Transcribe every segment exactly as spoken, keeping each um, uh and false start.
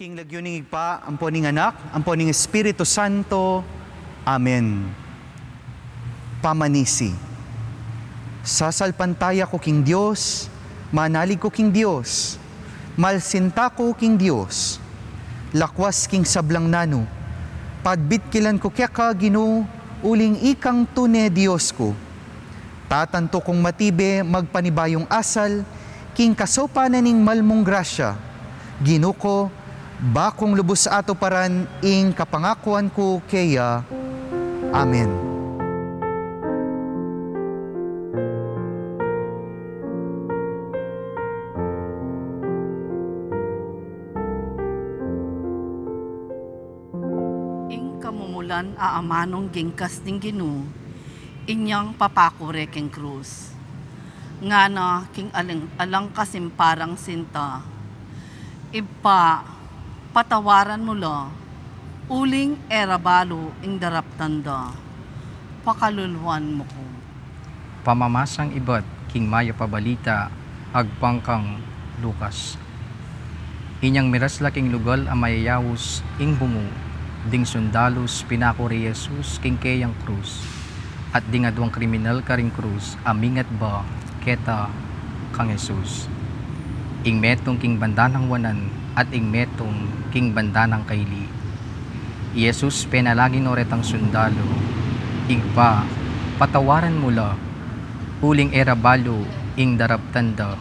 King lagyu ning Ibpa, ampo ning Anak, ampo ning Espiritu Santo. Amen. Pamanisi. Sasalpantaya ku king Dios, manalig ku king Dios, malsinta ku king Dios, lakwas king sablang nanu, padbitkilan ku keka, Ginu, uling ikang tune Dios ku. Tatantu kung matibe magpanibayung asal king kasaupan na ning mal mung grasya, Ginu ku, ba kung lubus atuparan ing kapangakuan ku keya. Amen. Ing kamumulan a amanung gingkas ning Ginu, inyang papakure king krus. Ngana king aling, alang kasimparang sinta, Ibpa, patawaran mu la, uling e ra balu ing daraptan da, pakaluluan mu ku. Pamamasang ibat king Mayap a Balita agpang kang Lucas. Inyang miras la king lugal a mayayaus ing bungu, ding sundalus pinakure i Jesus king keyang krus, at ding aduang kriminal karing krus a mingatba keta kang Jesus, ing metung king banda nang wanan at ing metung king banda nang kaili. I Jesus penalangin no retang sundalu, Ibpa, patawaran mu la, uling e ra balu ing daraptan da.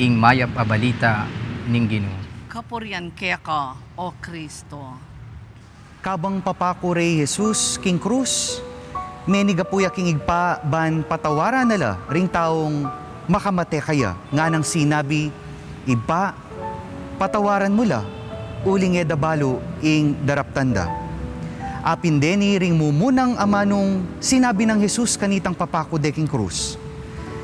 Ing Mayap a Balita ning Ginu. Kapurian keka, O Kristo. Kabang papakure i Jesus king krus, menigapu ya king Ibpa ban patawaran na la ring taung makamate kaya, nganang sinabi, Ibpa, patawaran mu la, uling e da balu ing daraptan da. Apin deni ring mumunang amanung sinabi nang Jesus kanitang papaku de king krus.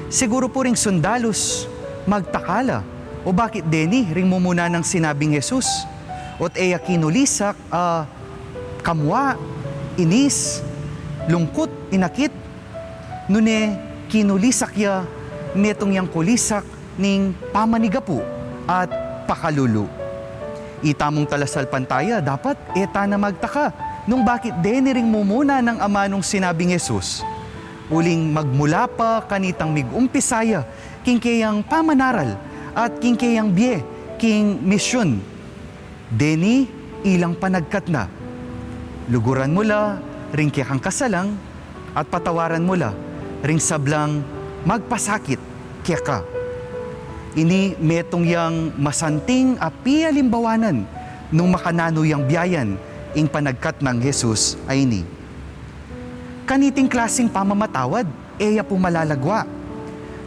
Siguru pu ring sundalus magtaka la, o bakit deni ring mumuna nang sinabing Jesus, o't e ya kinulisak a kamua, inis, lungkut, inakit, nune kinulisak ya metung yang kulisak ning pamanigapu at pakalulu. Itamung talasalpantaya, dapat e ta na magtaka nung bakit deni ring mumuna nang amanung sinabing Jesus. Uling magmula pa kanitang migumpisa ya king keyang pamanaral at king keyang bie king misyun. Deni ilang panagkat na. Luguran mu la ring kekang kasalang at patawaran mu la ring sablang magpasakit keka. Ini metung yang masanting a pialimbawanan nung makananu yang biayan ing panagkat nang Jesus a ini. Kaniting klasing pamamatawad, e ya pu malalagua.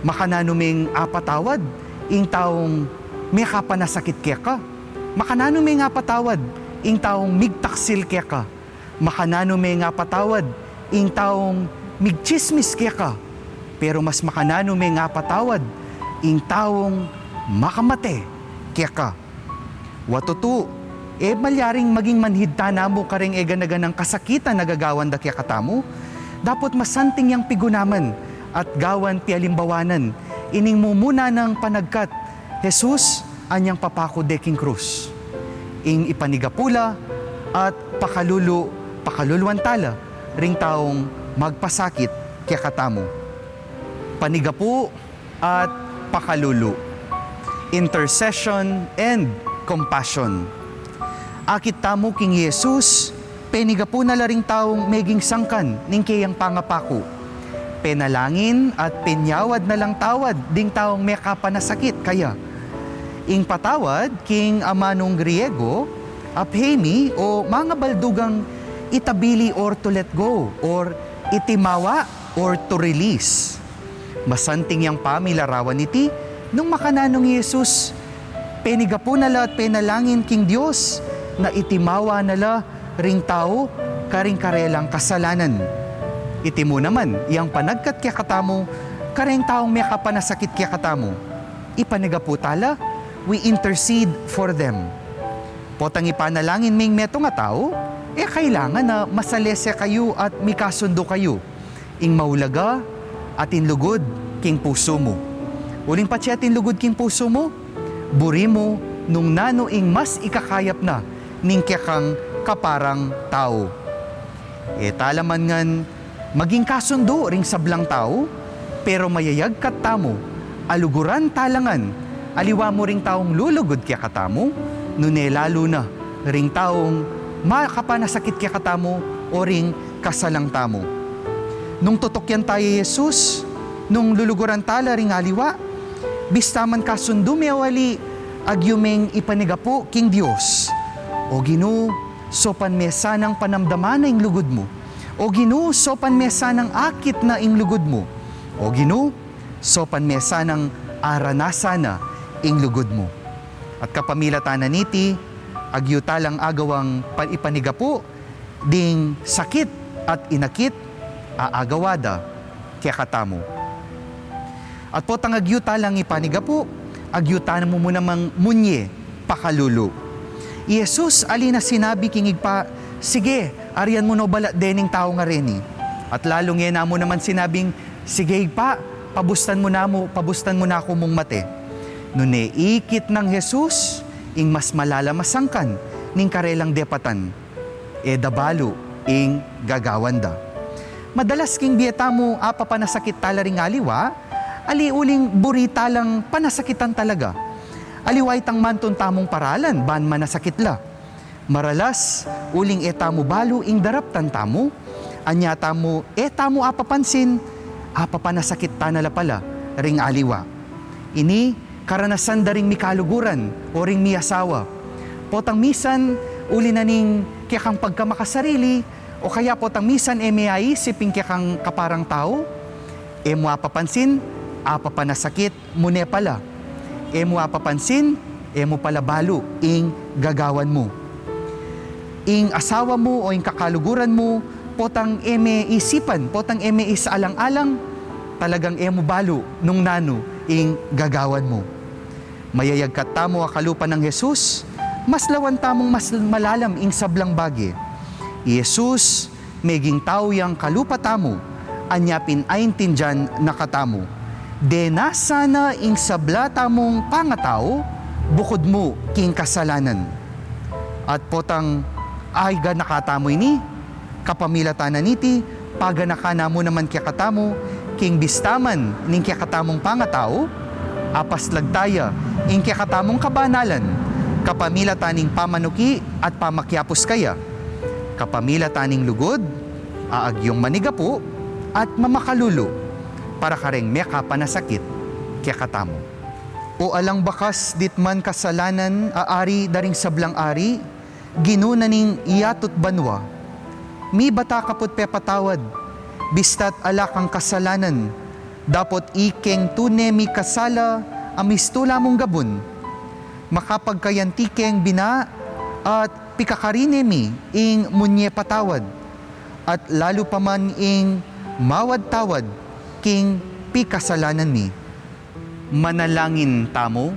Makananu meng apatawad ing taung mekapanasakit keka? Makananu meng apatawad ing taung migtaksil keka? Makananu meng apatawad ing taung migtsismis keka? Pero mas makananu meng apatawad ing taung makamate keka? Wa tutu, e malyaring maging manhid tana mu kareng e gana-ganang kasakitan a gagawan da kekatamu. Dapot masanting yang pigunaman at gawan pialimbawanan ining mumuna nang panagkat, Jesus, anyang papaku de king krus. Ing ipanigapu la at pakalulu, pakaluluan ta la ring taung magpasakit kekatamu. Panigapu at pakalulu. Intercession and compassion. Akit tamu king Jesus, penigapu na la ring taung meging sangkan ning keyang pangapaku. Penalangin at penyawad na lang tawad ding taung mekapanasakit kaya. Ing patawad king amanung Griego, aphemi, o mangabaldugang itabili or to let go, or itimawa, or to release. Masanting yang pamilarawan iti nung makananu i Jesus, penigapu na la at penalangin king Dios na itimawa na la ring tau karing karelang kasalanan. Iti mu naman yang panagkat kekatamu kareng taung mekapanasakit kekatamu. Ipanigapu ta la, we intercede for them. Potang ipanalangin me ing metung a tau, e kailangan a masalese kayu at mikasundu kayu. Ing maulaga, atin lugud king pusu mu. Uling patse atin lugud king pusu mu, buri mu nung nanu ing mas ikakayap na ning kekang kaparang tau. E tala man ngan maging kasundu ring sablang tau, pero mayayagkat tamu a luguran tala ngan, aliwa mu ring taung lulugud kekatamu, nune lalu na ring taung makapanasakit kekatamu o ring kasalang tamu. Nung tutukyan taya i Jesus, nung luluguran tala ring aliwa, bista man kasundu me o ali, agyu meng ipanigapu king Dios. O Ginu, saupan me sanang panamdaman na ing lugud mu. O Ginu, saupan me sanang akit na ing lugud mu. O Ginu, saupan me sanang aranasan na ing lugud mu. At kapamilatan na niti, agyu talang agawang pa-, ipanigapu ding sakit at inakit a agawa da kekatamu. At potang agyu talang ipanigapu, agyu tamu mu namang munye pakalulu. I Jesus ali na sinabi king Ibpa, "Sige, arian mu no balat dening taung areni." At lalung e na mu naman sinabing, "Sige, Ibpa, pabustan mu na mu, pabustan mu na ku mung mate." Nune ikit nang Jesus ing mas malalam a sangkan ning karelang depatan. E da balu ing gagawan da. Madalas king bie tamu apapanasakit tala ring aliwa, ali uling buri talang panasakitan talaga. Aliwa itang mantun tamung paralan ban manasakit la. Maralas, uling e tamu balu ing daraptan tamu, anya tamu e tamu apapansin, apapanasakit tana la pala ring aliwa. Ini karanasan da ring mikaluguran o ring miasawa. Potang misan, uli na ning kekang pagkamakasarili, o kaya potang misan e me aisip ing kekang kaparang tau, e mu apapansin, apapanasakit mu ne pala. E mu apapansin, e mu pala balu ing gagawan mu. Ing asawa mu o ing kakaluguran mu, potang e me isipan, potang e me isaalang-alang, talagang e mu balu nung nanu ing gagawan mu. Mayayagkat tamu a kalupa nang Jesus, mas lawan tamung mas malalam ing sablang bage. I Jesus, meging tau yang kalupa tamu, anya pin aintindian na katamu. Dena sana ing sabla tamung pangatau, bukud mu king kasalanan. At potang ayga na katamu ini, kapamilatan na niti, paganakan na mu naman kekatamu, king bista man ning kekatamung pangatau, apaslag taya ing kekatamung kabanalan, kapamilatan ning pamanuki at pamakiapus kaya, kapamilatan ning lugud a agyung manigapu at mamakalulu para kareng mekapanasakit kekatamu. O alang bakas ditman kasalanan a ari da ring sablang ari, Ginu na ning yatu't banua. Mibata ka pu't pepatawad, bista't ala kang kasalanan, dapot ikeng tune mikasala a mistula mung gabun. Makapagkayanti keng bina at pikakarine mi ing munye patawad, at lalu pa man ing mawad tawad king pikasalanan mi. Manalangin tamu.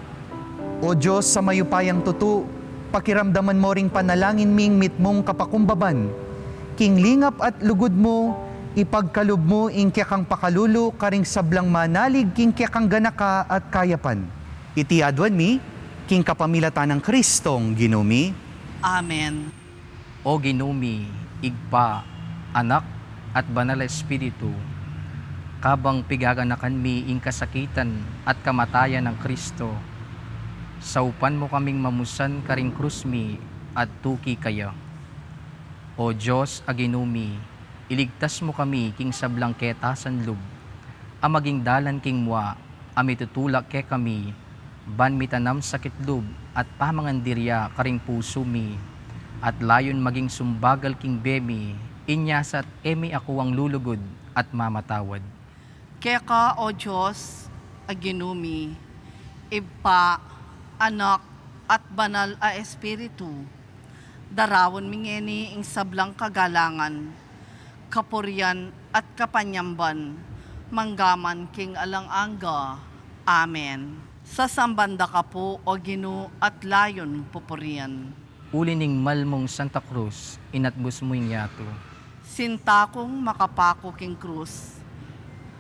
O Dios a mayupayang tutu, pakiramdaman mo ring panalangin ming mitmung kapakumbaban. King lingap at lugud mu, ipagkalub mu ing kekang pakalulu karing sablang manalig king kekang ganaka at kayapan. Iti aduan mi, king kapamilatan nang Kristong Ginu mi. Amen. O Ginu mi, Ibpa, Anak, at Banal a Espiritu, kabang pigaganakan mi ing kasakitan at kamatayan nang Kristo, saupan mu kaming mamusan karing krus mi at tuki kaya. O Dios a Ginu mi, iligtas mu kami king sablang ketasan lub, a maging dalan king mua a mitutulak kekami, ban mitanam sakit lub at pamangandirya karing pusu mi, at layun maging sumbagal king bie mi, inya sa't e mi akuang lulugud at mamatawad. Keka, O Dios a Ginu mi, Ibpa, Anak, at Banal a Espiritu, daraun mi ngeni ing sablang kagalangan, kapurian, at kapanyamban, manggaman king alang angga. Amen. Sasamban da ka pu, O Ginu, at layun pupurian. Uli ning mal mung Santa Cruz, inatbus mu ing yatu. Sinta kung makapaku king krus,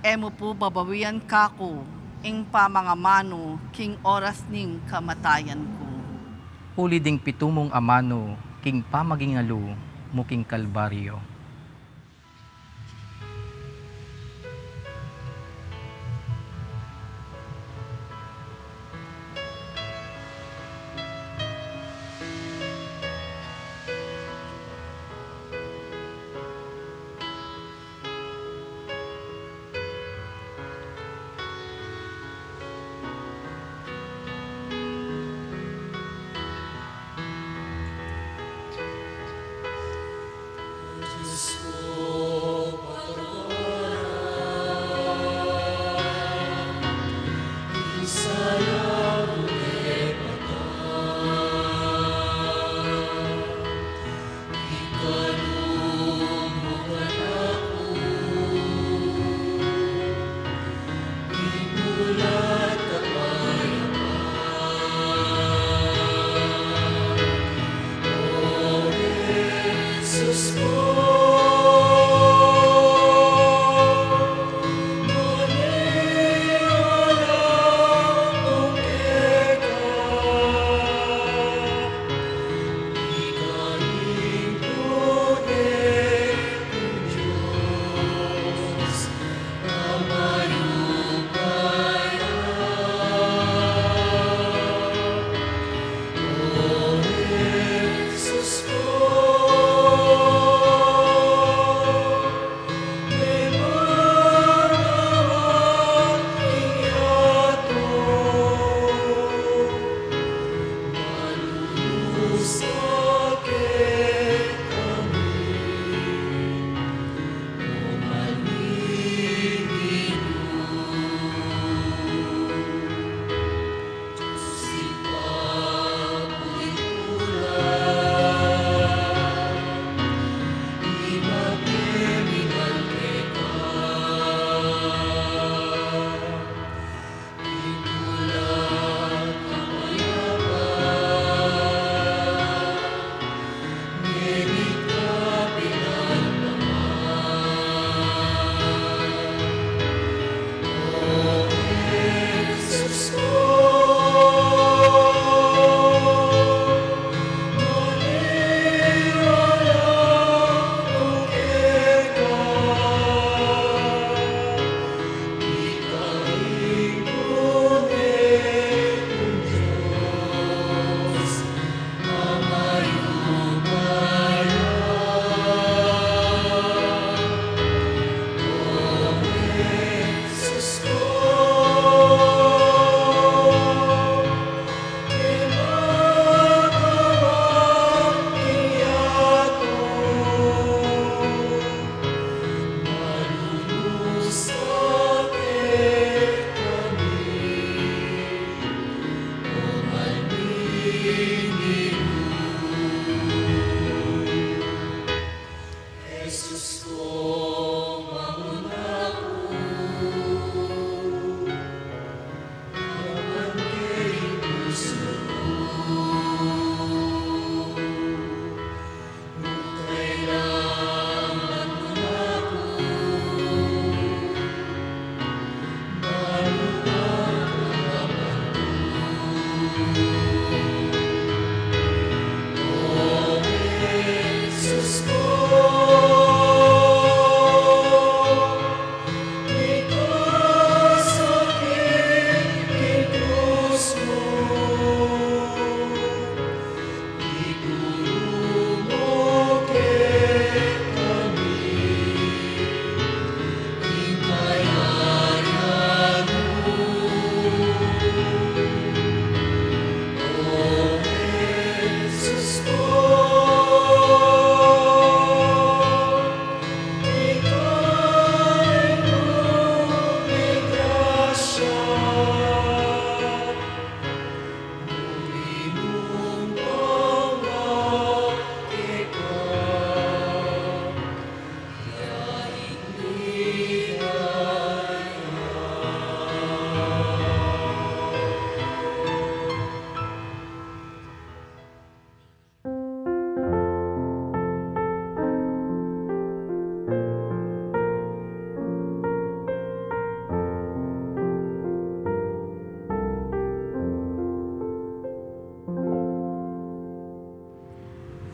e mu pu babawian kaku ing pamangamanu king oras ning kamatayan ku. Uli ding pitu mung amanu king pamagingalu mu king Kalbaryo.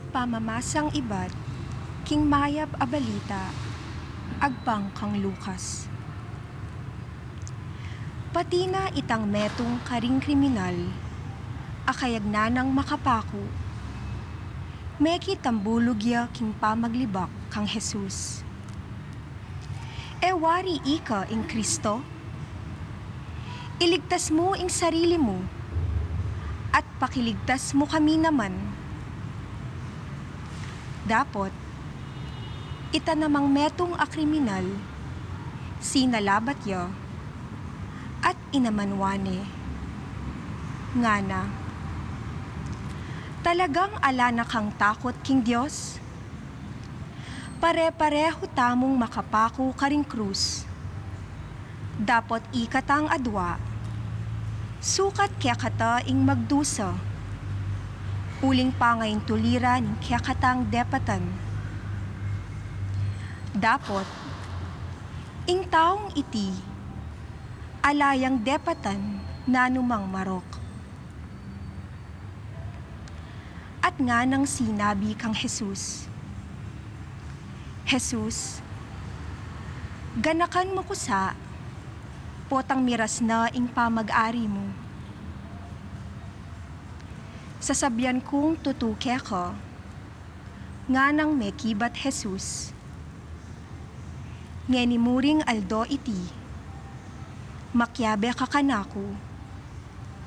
Pamamasang ibat king Mayap a Balita agpang kang Lucas. Pati na itang metung karing kriminal a kayagnan nang makapaku, mekitambulug ya king pamaglibak kang Jesus. E wari ika ing Kristo? Iligtas mu ing sarili mu, at pakiligtas mu kami naman. Dapot, ita namang metung a kriminal, sinalabat ya, at inamanwan ne, ngana, "Talagang ala na kang takut king Dios? Pare-parehu tamung makapaku karing krus. Dapot ikatang adua, sukat kekata ing magdusa, uling pangaintulira ning kekatang depatan. Dapot, ing taung iti, ala yang depatan nanumang marok." At nganang sinabi kang Jesus, "Jesus, ganakan mu ku sa, potang miras na ing pamag-ari mu." Sasabian kung tutu keka, nganang mekibat Jesus, "Ngeni mu ring aldo iti, makiabe ka kanaku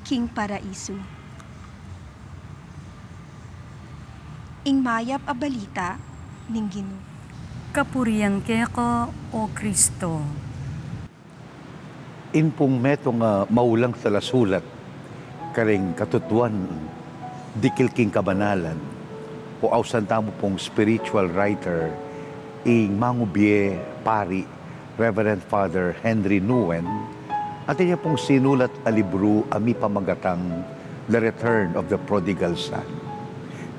king paraisu." Ing Mayap a Balita ning Ginu. Kapurian keka, O Kristo. Ing pung metung a maulang talasulat karing katutuan dikil king kabanalan, o ausan tamu pung spiritual writer, ing mangubie pari, Reverend Father Henri Nouwen, atin ya pung sinulat a libru a mipamagatang The Return of the Prodigal Son.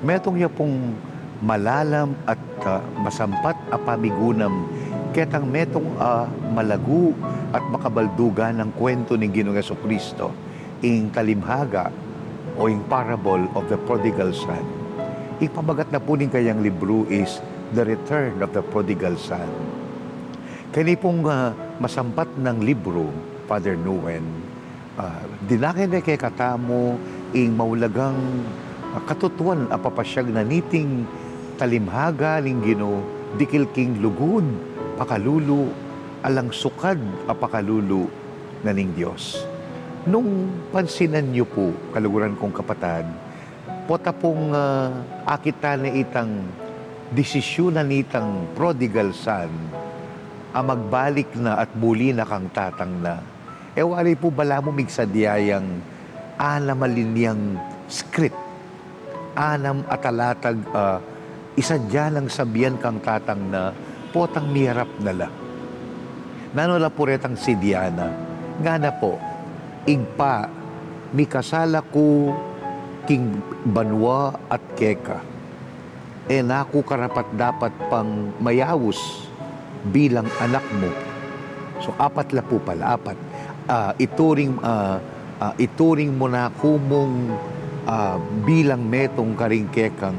Metung ya pung malalam at, ah, masampat a pamigunam ketang metung a malagu at makabaldugan a kwentu ning Ginung Jesucristo, ing talimhaga o ing Parable of the Prodigal Son. Ipamagat na pu ning kayang libru is The Return of the Prodigal Son. Keni pung, ah, masampat nang libru, Father Nouwen, ah, dinake ne kekatamu ing maulagang, ah, katutuan a papasyag na niting talimhaga ning Ginu dikil king lugud, pakalulu, alang sukad a pakalulu na ning Dios. Nung pansinan yu pu, kaluguran kung kapatad, pota pung, ah, akit ta ne itang desisyunan nitang prodigal son a magbalik na at buli na kang tatang na. E wari pu balamu migsadya yang anam a linyang script, anam a talatag a isadya nang sabian kang tatang na potang miyarap na la. Nanu la pu retang sidya na? Ngana pu, "Ibpa, mikasala ku king banua at keka. E na ku karapat-dapat pang mayaus bilang anak mu." So, apat la pu pala, apat. Ah, ituring, ah, ah, "Ituring mu na ku mung, ah, bilang metung karing kekang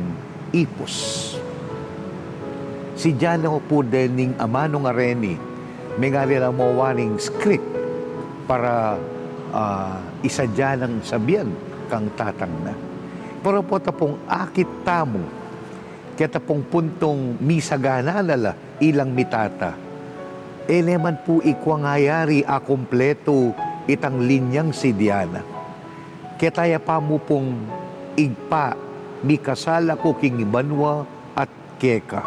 ipus." Sidya na pu dening amanu a reni, mengari la mu waring script para, ah, isadya nang sabian kang tatang na. Pero pota pung akit tamu keta pung puntung misagana na la ilang mitata, e ne man pu ikua ngayari akumpletu itang linyang sidya na. Keta ya pa mu pung, "Ibpa, mikasala ku king banua at keka.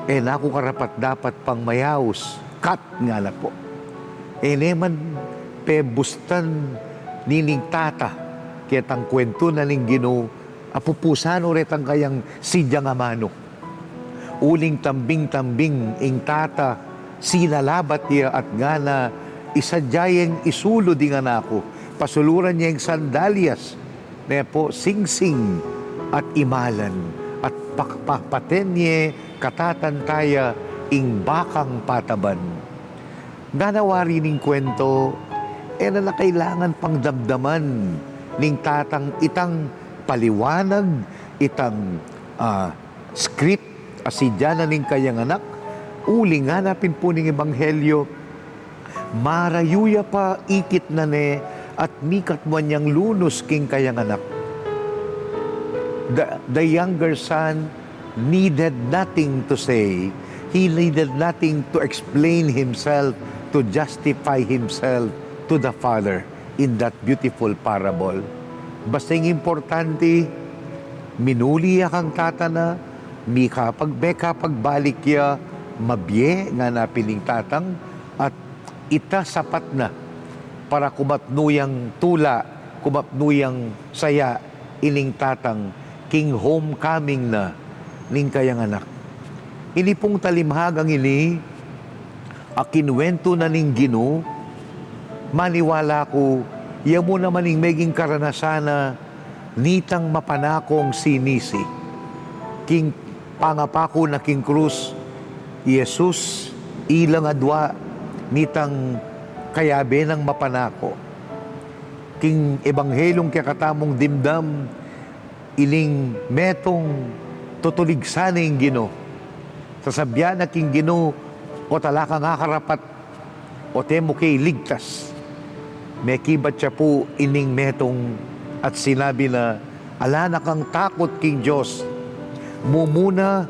E na ku karapat-dapat pang mayaus." Cut, ngana pu. E ne man pebustan nining tata ketang kwentu na ning Ginu a pupusan retang kayang sidyang amanu. Uling tambing-tambing ing tata, sinalabat ya at ngana, "Isadya yeng isulud ing anak ku, pasuluran yeng sandalyas, ne pu singsing at imalan, at pakpapaten ye katatanta ya ing bakang pataban." Ngana wari ning kwentu, e na na kailangan pang damdaman ning tatang itang paliwanag itang, ah, script a sidya na ning kayang anak, uling ngana pin pu ning ebanghelyo, marayu ya pa, ikit na ne, at mikatmuan yang lunus king kayang anak. The, the younger son needed nothing to say. He needed nothing to explain himself, to justify himself to the father in that beautiful parable. Basta ing importante, minuli ya kang tata na, mikapag-, mekapagbalik ya mabie, ngana pin ning tatang, at ita sapat na para kumatnu yang tula, kumatnu yang saya ining tatang king homecoming na ning kayang anak. Ini pung talinghagang ini a kinuwentu na ning Ginu, maniwala ku, ya mu naman ing meging karanasan na nitang mapanakung sinisi. King pangapaku na king krus, i Jesus, ilang adwa nitang kayabe nang mapanaku. King ebanghelyung kekatamung dimdam, iling metung tutuligsan ne ing Ginu. Sasabyan na king Ginu, "O talakang akarapat, o te mu ke iligtas." Mekibat ya pu ining metung at sinabi na, "Ala na kang takut king Dios. Mumuna,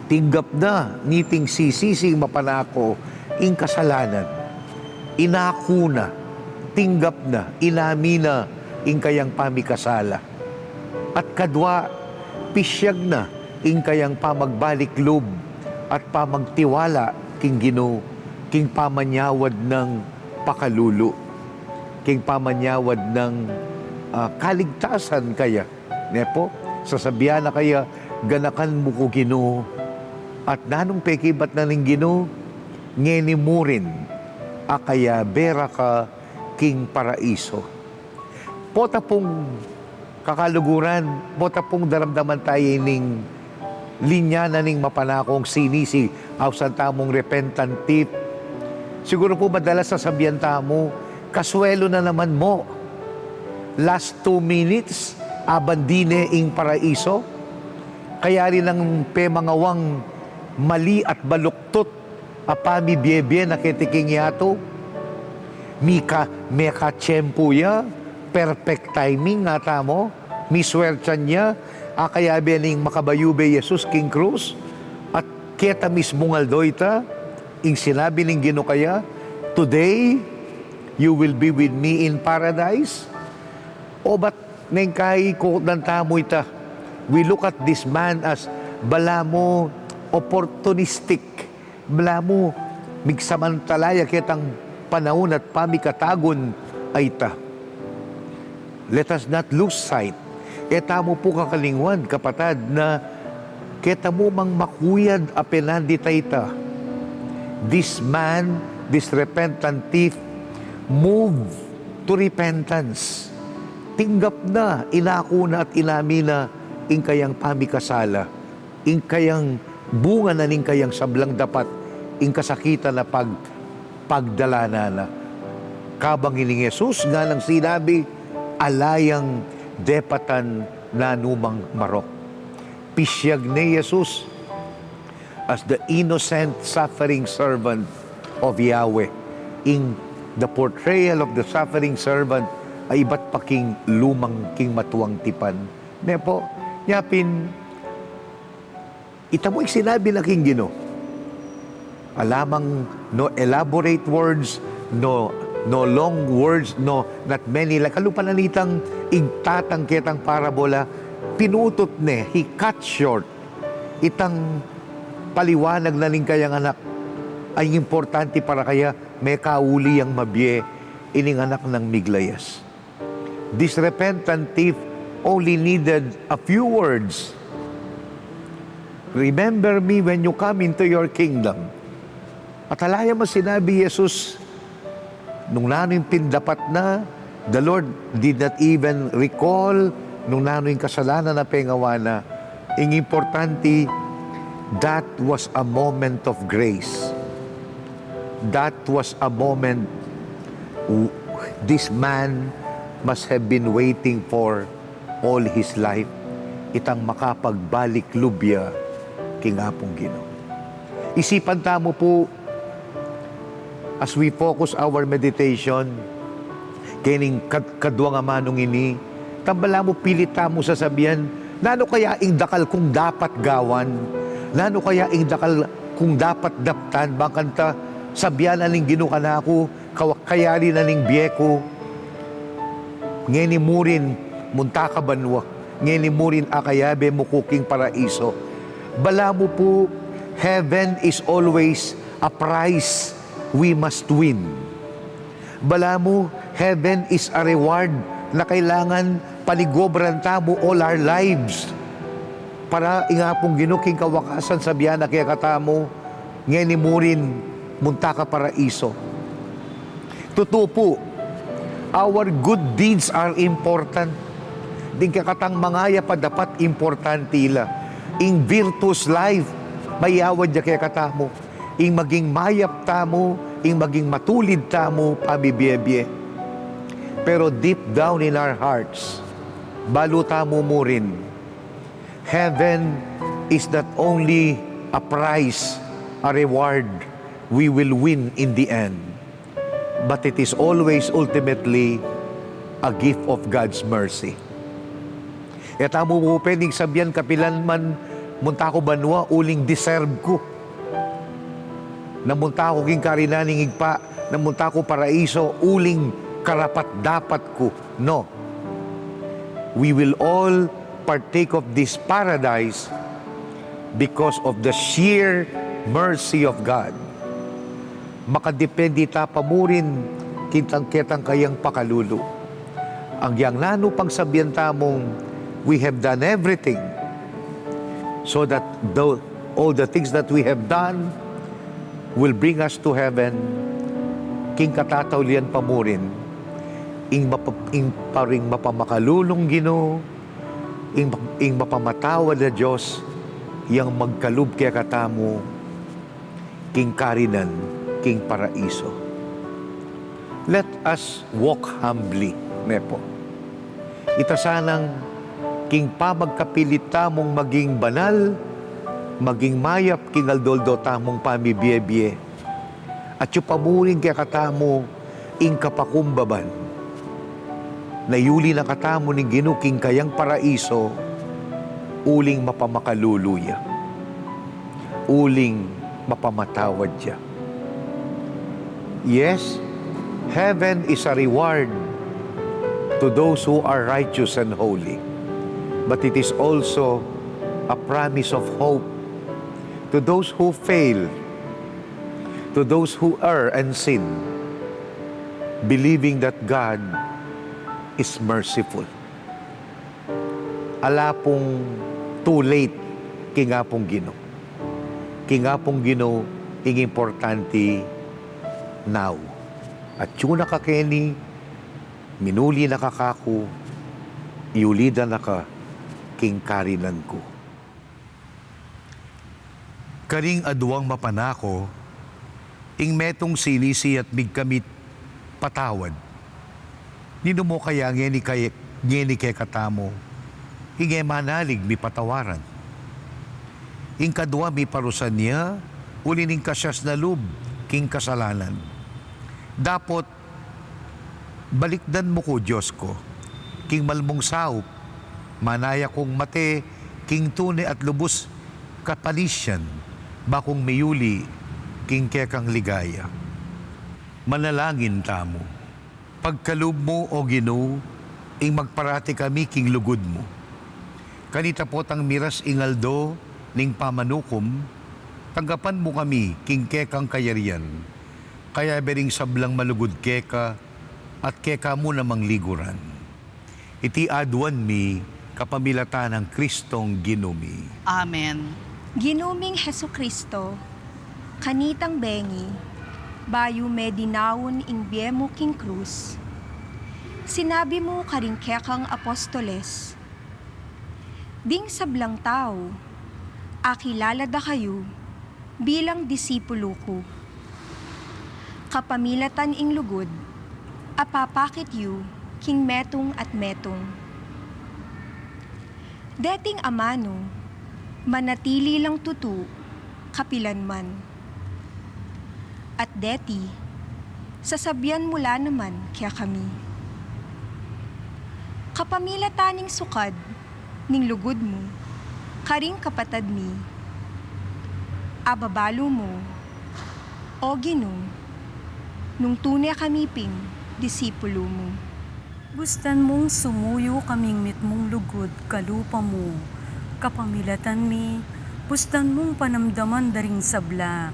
tinggap na niting sisising mapanaku ing kasalanan. Inaku na, tinggap na, inamin na ing kayang pamikasala. At kadwa, pisyag na ing kayang pamagbalik lub at pamagtiwala king Ginu, king pamanyawad nang pakalulu, king pamanyawad nang, ah, kaligtasan kaya." Ne pu, sasabyan na kaya, "Ganakan mu ku, Ginu." At nanung pekibat na ning Ginu, "Ngeni mu rin, akayabe ra ka king paraiso." Pota pung kakaluguran, pota pung daramdaman tayu ining linya na ning mapanakung sinisi, ausan tamung repentant thief. Siguru pu madalas sasabian tamu, "Kaswelu na naman mu. Last two minutes, abandi ne ing paraiso." Kaya rin nang pemangawang mali at baluktut a pamibiebie na keti king yatu. Mika-, mekatiempu ya, perfect timing, ngana tamu, miswertian ya, akayabe ning makabayubeng Jesus king krus, at keta mismung aldo ita, ing sinabi ning Ginu kaya, "Today, you will be with me in paradise." O bat neng kai kukutnan tamu ita, we look at this man as balamu opportunistic, balamu migsamantala ya ketang panaun at pamikatagun a ita. Let us not lose sight. E tamu pu kakalingwan, kapatad, na keta mu mang makuyad a penanditayta. This man, this repentant thief, moved to repentance. Tinggap na, inaku na at inamin na ing kayang pamikasala, ing kayang bunga na ning kayang sablang dapat, ing kasakitan a pag-, pagdalanan na. Kabang ining Jesus, nganang sinabi, ala yang depatan nanumang marok. Pisyag ne Jesus as the innocent suffering servant of Yahweh, ing the portrayal of the suffering servant a ibat pa king lumang, king matuang tipan. Ne pu, nya pin, ita mu ing sinabi na king Ginu. Alamang no elaborate words, no, no long words, no, not many. Like, kalupa na nitang igtatang ketang parabola, pinutut ne, he cut short itang paliwanag na ning kayang anak. Ing importante para kaya, mekauli yang mabie ining anak nang miglayas. This repentant thief only needed a few words. "Remember me when you come into your kingdom." At ala ya mang sinabi Jesus, nung nanu ing pindapat na, the Lord did not even recall nung nanu ing kasalanan a pengawa na. Ing importante, that was a moment of grace. That was a moment w-, this man must have been waiting for all his life. itang makapagbalik lub ya king Apung Ginu. Isipan tamu pu, as we focus our meditation kening kad-, kaduang amanung ini, tang balamu pilit tamu sasabian, nanu kaya ing dakal kung dapat gawan? Nanu kaya ing dakal kung dapat daptan? Bang kanta sabian na ning Ginu kanaku, kawa-, kayari na ning bie ku, ngeni murin munta ka banua, ngeni murin akayabe mu ku king paraiso. Balamu pu, heaven is always a prize we must win. Balamu, heaven is a reward na kailangan panigobran tamu all our lives. Para ing Apung Ginu king kawakasan sabian na kekatamu, ngeni murin munta ka paraiso. Tutu pu, our good deeds are important. Ding kekatang mangayap a dapat importante la. Ing virtuous life, mayawad ya kekatamu. Ing maging mayap tamu, ing maging matulid tamu, pabibie-bie. Pero deep down in our hearts, balu tamu murin, heaven is not only a prize, a reward we will win in the end, but it is always ultimately a gift of God's mercy. E tamu pu pwedeng sabian kapilan man, munta ku banua uling deserve ku. Na munta ku king karinan ning Ibpa, na munta ku paraiso uling karapat-dapat ku. No. We will all partake of this paradise because of the sheer mercy of God. Makadepende ta pa murin king tang-, ketang kayang pakalulu. Agyang nanu pang sabian tamung, we have done everything so that the, all the things that we have done will bring us to heaven, king katataulian pa murin, ing mapa-, ing paring mapamakalulung Ginu, ing, ing mapamatawad a Dios, yang magkalub kekatamu king karinan king paraiso. Let us walk humbly, ne pu. Ita sanang king pamagkapilit tamung maging banal, maging mayap king aldo-aldo tamung pamibie-bie. Atyu pa murin kekatamu ing kapakumbaban na iyuli na katamu ning Ginu king kayang paraiso, uling mapamakalulu ya, uling mapamatawad ya. Yes, heaven is a reward to those who are righteous and holy, but it is also a promise of hope to those who fail, to those who err and sin, believing that God is merciful. Ala pung too late king Apung Ginu. King Apung Ginu, ing importante now. Atyu na ka keni, minuli na ka kaku, iyuli da na ka king karinan ku. Karing aduang mapanako, ing metung sinisi at migkamit patawad. Ninu mu kaya ngeni kay-, ngeni kekatamu, ing e manalig mipatawaran? Ing kadua miparusan ya, uli ning kasias na lub king kasalanan. Dapot, balikdan mu ku, Dios ku, king malmung saup, manaya kung mate king tune at lubus kapanisian, ba kung miyuli king kekang ligaya. Manalangin tamu. Pagkalub mu, O Ginu, ing magparati kami king lugud mu. Kanita potang miras ing aldo ning pamanukum, tanggapan mu kami king kekang kayarian, kayabe ring sablang malugud keka at keka mu namang liguran. Iti aduan mi kapamilatan nang Kristong Ginu mi. Amen. Ginu ming Jesucristo, kanitang bengi, bayu me dinaun ing bie mu king krus, sinabi mu karing kekang apostoles, "Ding sablang tau, akilala da kayu bilang disipulu ku. Kapamilatan ing lugud, apapakit yu king metung at metung." Deting amanu, manatili lang tutu kapilanman. At deti, sasabian mu la naman kekami. Kapamilatan ning sukad ning lugud mu karing kapatad mi, ababalu mu, O Ginu, nung tune kami ping disipulu mu. Bustan mung sumuyu kaming mitmung lugud kalupa mu, kapamilatan mi, bustan mung panamdaman da ring sabla,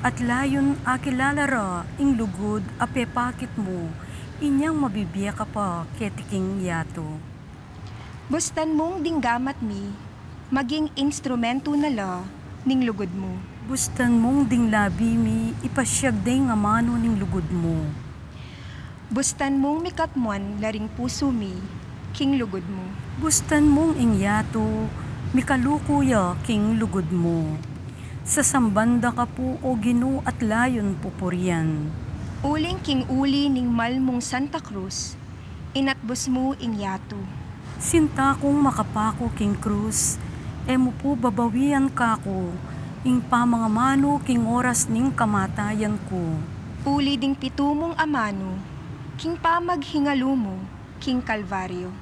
at layun akilala ra ing lugud a pepakit mu, inyang mabibie ka pa keti king yatu. Bustan mung ding gamat mi maging instrumentu na la ning lugud mu. Bustan mung ding labi mi ipasiag deng amanu ning lugud mu. Bustan mung mikatmuan la ring pusu mi king lugud mu. Bustan mung ing yatu mikaluku ya king lugud mu. Sasamban da ka pu, O Ginu, at layun pupurian. Uling king uli ning mal mung Santa Cruz, inatbus mu ing yatu. Sinta kung makapaku king krus, e mu pu babawian kaku ing pamangamanu king oras ning kamatayan ku. Uli ding pitu mung amanu king pamaghingalu mu king Kalbaryo.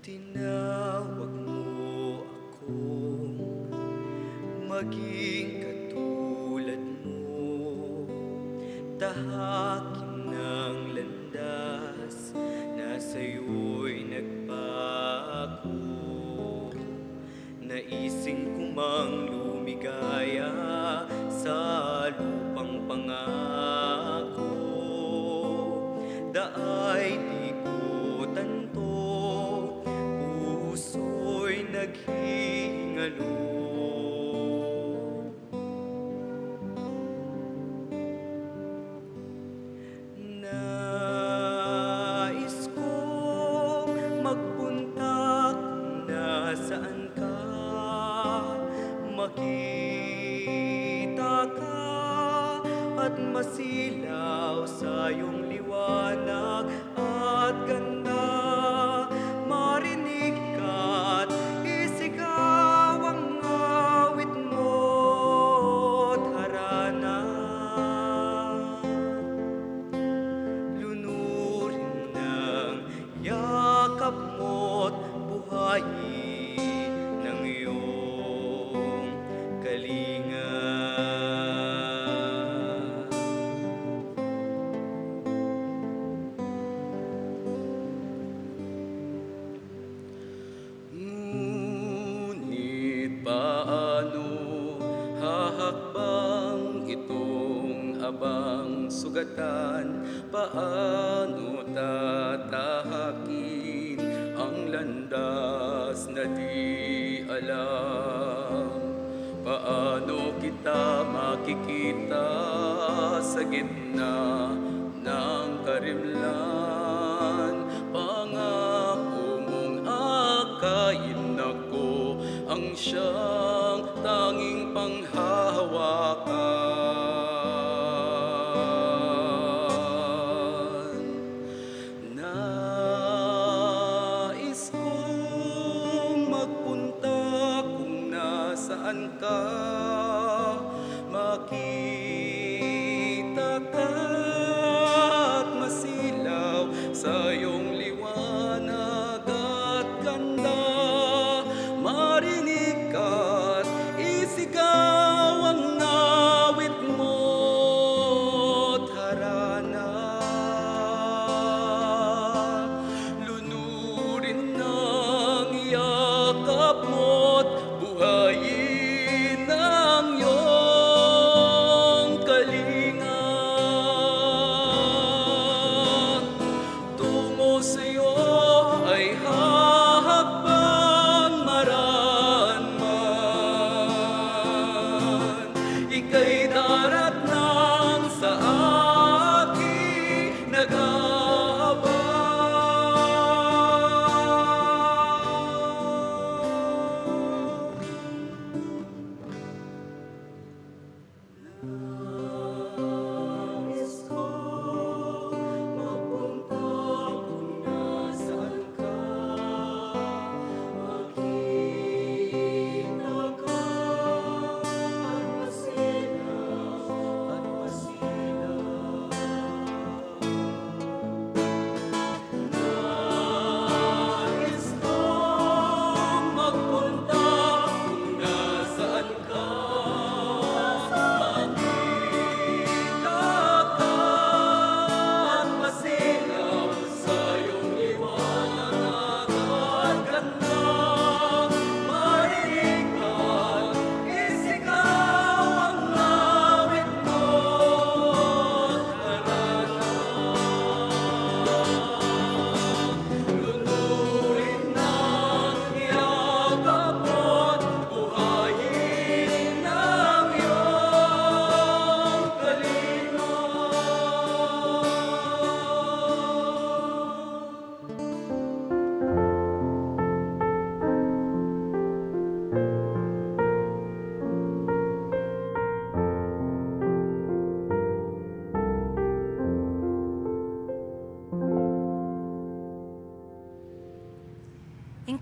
Tinawag mo akong maging katulad mo, tahakin ang landas na sa'yo'y nagpako. Naising ko mang lumigaya sa lupang pangako, daay di ko tanto, puso'y naghihingalo. Nais kong magpunta kung nasaan ka, makita ka at masilaw sa iyong liwanag at ganda, marinig ka't isigaw ang awit mo't harana. Lunurin ang yakap mo't buhayin ang iyong kalinga. Ngunit paano hahakbang itong abang sugatan? Paano tatahakin ang landas na di alam? Paano kita makikita sa gitna ng karimlan? Pangako mong akayin ako, ang siyang tanging panghahawakan. Nais kong magpunta kung nasaan ka, makita ka at masilaw sa iyong liwanag at ganda, marinig ka't isigaw ang awit mo't harana. Lunurin ang yakap mo't buhayin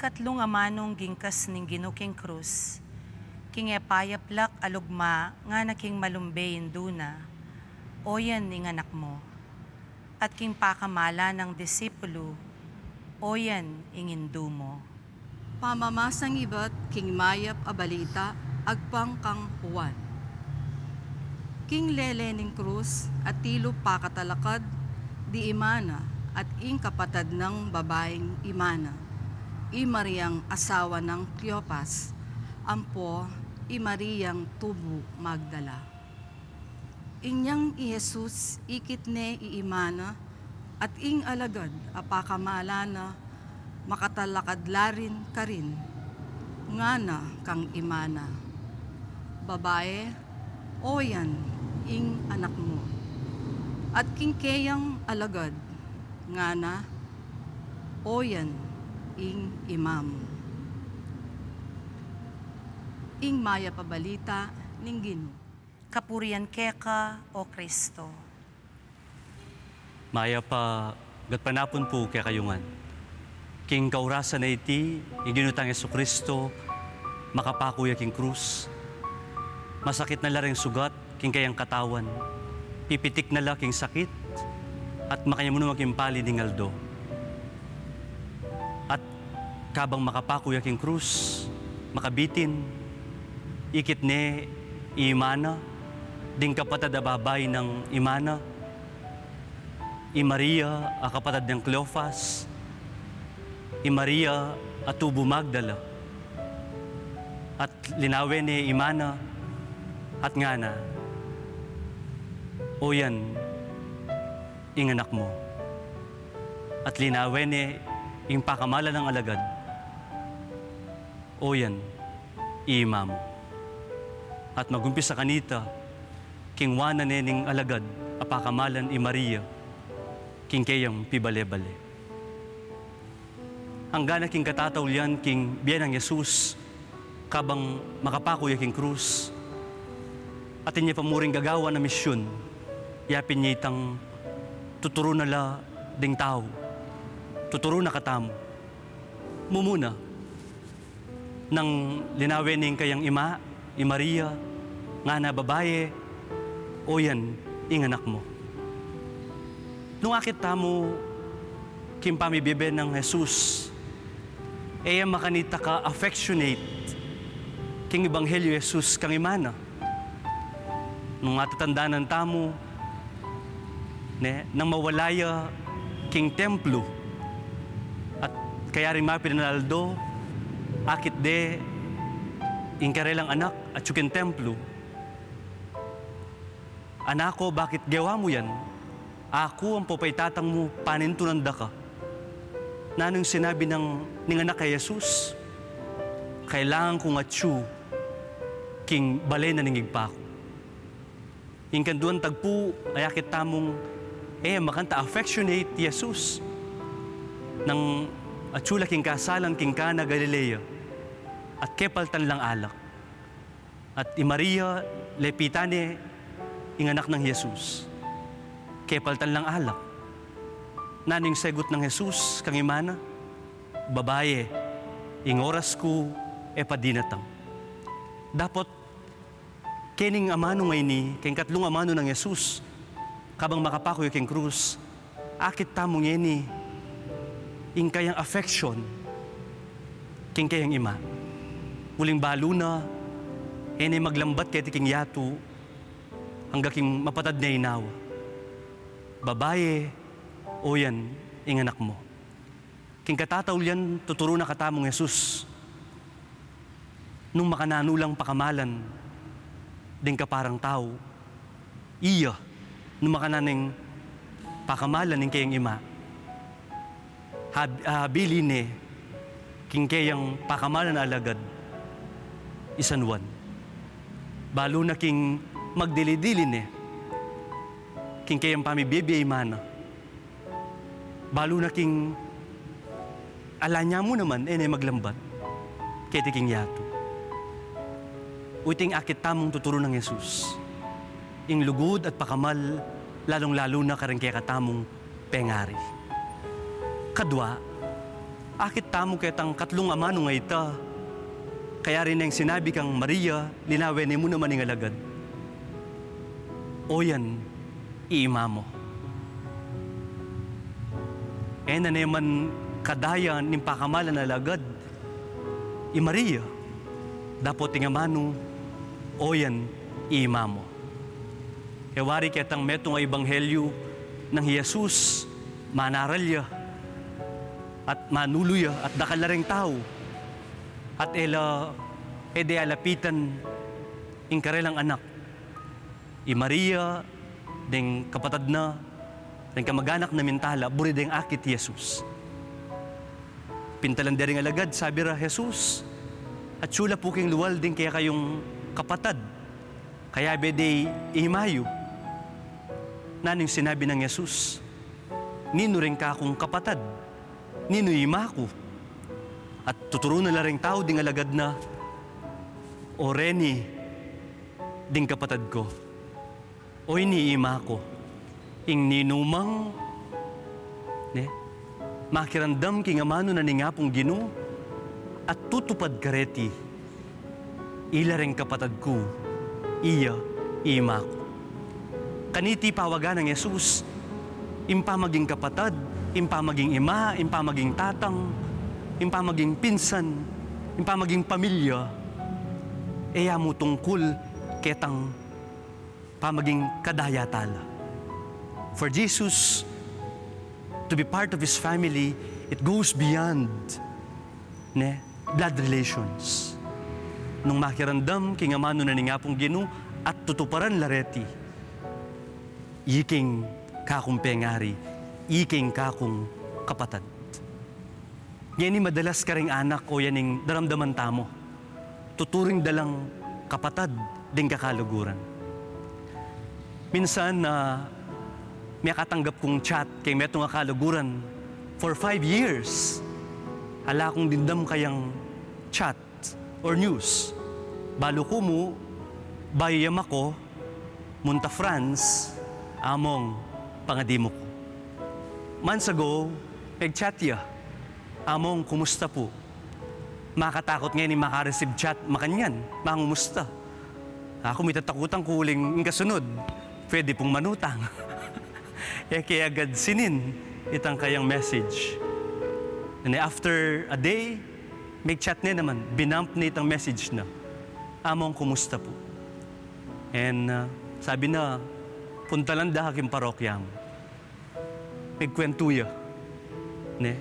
katlung amanung gingkas ning Ginu king krus, king e payaplak a lugma ngana king malumbe Indu na, "Oyan ing Anak mu." At king pakamalan nang disipulu, "Oyan ing Indu mu." Pamamasang ibat king Mayap a Balita agpang kang Juan. King lele ning krus, atilu pakatalakad di ima na at ing kapatad nang babaing ima na, i Mariang asawa nang Cleofas, ampo i Mariang tubu Magdala. Inyang i Jesus ikit ne i ima na, at ing alagad a pakamalan na makatalakad la rin karin, ngana kang ima na, "Babae, oyan ing anak mu." At king keyang alagad, ngana, "Oyan ing ima mu." Ing Mayap a Balita ning Ginu. Kapurian keka, O Kristo. Mayap a gatpanapun pu kekayu ngan. King kaurasan a iti, i Ginu tang Jesucristo, makapaku ya king krus. Masakit na la ring sugat king keyang katawan. Pipitik na la king sakit, at makanyan mu naman king pali ning aldo. At kabang makapaku ya king krus, makabitin, ikit ne i ima na, ding kapatad a babai nang ima na, i Maria a kapatad nang Cleofas, i Maria a tubu Magdala. At linawe ne i ima na, at ngana, "Oyan ing anak mu." At linawe ne ing pakamalan nang alagad, "Oyan i ima mu." At magumpisa kanita, kingwanan ne ning alagad a pakamalan i Maria king keyang pibale-bale. Angga na king katataulian king bie nang Jesus, kabang makapaku ya king krus, atin ya pa mu ring gagawan a misyun, yapin ya itang tuturu na la ding tau, tuturu na katamu. Mumuna, nang linawe ne ing kayang ima, i Maria, ngana, "Babaye, oyan ing anak mu." Nung akit tamu king pamibibe nang Jesus, e ya makanita ka affectionate king ebanghelyo Jesus kang ima na. Nung atatandanan tamu, ne, nang mawala ya king templo, at kayari mapin a aldo, akit de ing karelang anak atyu king templo. "Anak ko, bakit gewa mu yan? Aku ampo pa i tatang mu panintunan da ka." Nanu ing sinabi nang, ning anak kang Jesus? "Kailangan kung atyu king bale na ning Ibpa ku." Ing kanduang tagpu, akit tamung, e, makanita affectionate i Jesus nang atyu la king kasalan king Cana, Galilea, at kepaltan lang alak. At i Maria, lepitan ne ing anak nang Jesus. Kepaltan lang alak. Nanu ing segut nang Jesus kang ima na? "Babaye, ing oras ku e pa dinatang." Dapot kening amanu ngeni, keng katlung amanu nang Jesus, kabang makapaku ya king krus, akit tamu ngeni ing kayang affection king kayang ima. Uling balu na, e ne maglambat keti king yatu, angga king mapatad ne inawa. "Babaye, oyan ing anak mu." King katataulian, tuturu na katamung Jesus, nung makananu lang pakamalan ding kaparang tau, iya, nung makananu neng pakamalan ing kayang ima, hab-, habilin ne king kayang pakamalan a alagad i San Juan. Balu na king magdili-dili ne king kayang pamibie-bie ima na. Balu na king ala nya mu naman, e ne maglambat keti king yatu. Uting akit tamung tuturu nang Jesus, ing lugud at pakamal, lalung-lalu na karing kekatamung pengari. Kadua, Akit tamu ketang katlung amanu a ita, kayari neng sinabi kang Maria, linawen ne mu naman ing alagad, "O yan i ima mu." E na ne man kadaya ning pakamalan a alagad i Maria, dapot ing amanu, "O yan i ima mu." E wari ketang metung a ebanghelyu nang hi Jesus, manaral ya at manulu ya at dakal la reng tau, at e la, e de alapitan ing karelang anak, i Maria, deng kapatad na, deng kamaganak na, mintala buri deng akit i Jesus. Pintalan de ring alagad, sabi ra, "Jesus, atyu la pu king lual ding kekayung kapatad, kayabe de i ima yu." Nanu ing sinabi nang Jesus? "Ninu ring kakung kapatad? Ninu i ima ku?" At tuturu na la ring tau ding alagad na, "O reni ding kapatad ku, o ini i ima ku." Ing ninumang, ne, makiramdam king amanu na ning Apung Ginu at tutupad kareti, "Ila reng kapatad ku, iya i ima ku." Kaniti pawaga nang Jesus, ing pamaging kapatad, ing pamaging ima, ing pamaging tatang, ing pamaging pinsan, ing pamaging pamilya, e ya mu tungkul ketang pamaging kadaya tala. For Jesus to be part of his family, it goes beyond, ne, blood relations. Nung makiramdam king amanu na ning Apung Ginu at tutuparan la reti, "Iking kakung pengari, iking kakung kapatad." Ngeni madalas karing anak o yan ing daramdaman tamu, tuturing da lang kapatad ding kakaluguran. Minsan, ah, miyakatanggap kung chat keng metung a kaluguran for five years. Ala kung dimdam kayang chat or news. Balu ku mu, bayu ya mako, munta France, among pangadi mu ku. Months ago, meg-chat ya, among kumusta pu. Makatakut ngeni maka-receive chat makanyan, mangumusta. Aku mitatakutan ku uling ing kasunod, pwede pung manutang. E ke agad sinin itang kayang message. And after a day, meg-chat ne naman, binump ne itang message na, among kumusta pu. And, ah, sabi na, puntalan da ka king parokya mu. Megkwentu ya, ne?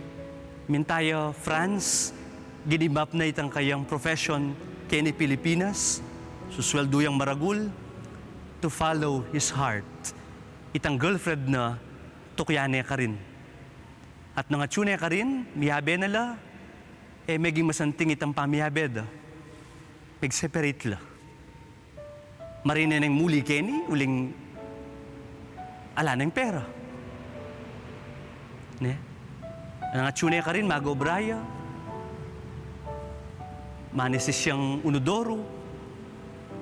Minta ya France, ginibap na itang kayang profession keni Pilipinas, susweldu yang maragul, to follow his heart. Itang girlfriend na, tukyan ne karin. At nung atyu ne karin, miyabe na la, e meging masanting itang pamiyabe da. Meg-separate la. Marine neng muli keni, uling ala neng pera. Ne? Nung atyu ne karin, mag-obra ya. Manisis yang unudoru.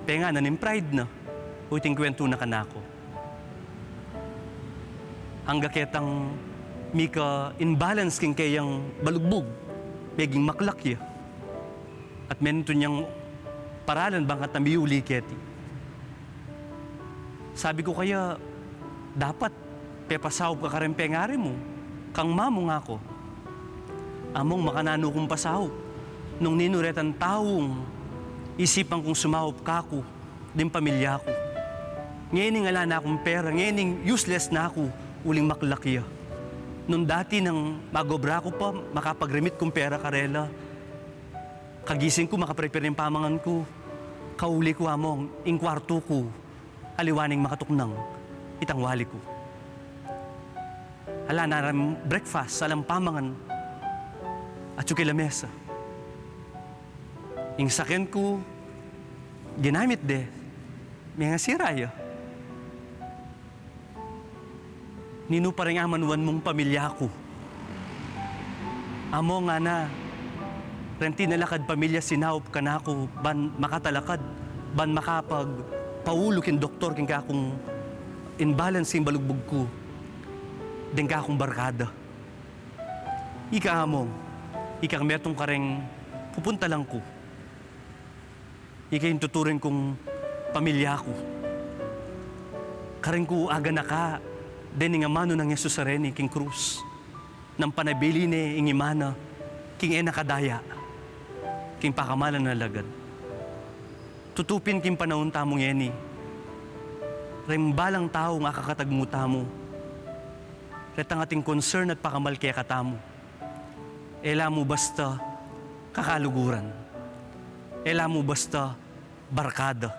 Penga na ning pride na. O iting kwentu na kanaku. Angga ketang mika-imbalance king keyang balugbug, meging maklak ya. At menun yang paralan bang kata miuli keti. Sabi ku kaya, dapat pepasaup ka kareng pengari mu, kang mamu ngaku. Among makananu kung pasaup, nung ninu retang taung isipan kung sumaup kaku, ding pamilya ku. Ngening ala na kung pera, ngening useless na ku, uling maklak ya. Nung dati nang mag-obra ku pa, makapag-remit kung pera karela, kagising ku, makaprepare ning pamangan ku. Kauli ku, among, ing kwartu ku, aliwa ning makatuknang itang wali ku. Ala na rang breakfast, alang pamangan, atyu keng lamesa. Ing saken ku, ginamit de, mengasira ya. Ninu pa reng amanuan mung pamilya ku? Among, ngana, reng tinalakad pamilya sinaup kanaku ban makatalakad, ban makapagpaulu king doktor king kakung imbalance king balugbug ku, deng kakung barkada. Ika, among, Ikang metung kareng pupuntalan ku. Ika ing tuturing kung pamilya ku. Kareng ku aganaka dening amanu nang Jesus a reni king krus, nang panabilin ne ing imana king e na kadaya, king pakamalan a alagad. Tutu pin king panaun tamu ngeni, reng balang taung akakatagmu tamu, retang ating concern at pakamal kekatamu. E la mu basta kakaluguran. E la mu basta barkada.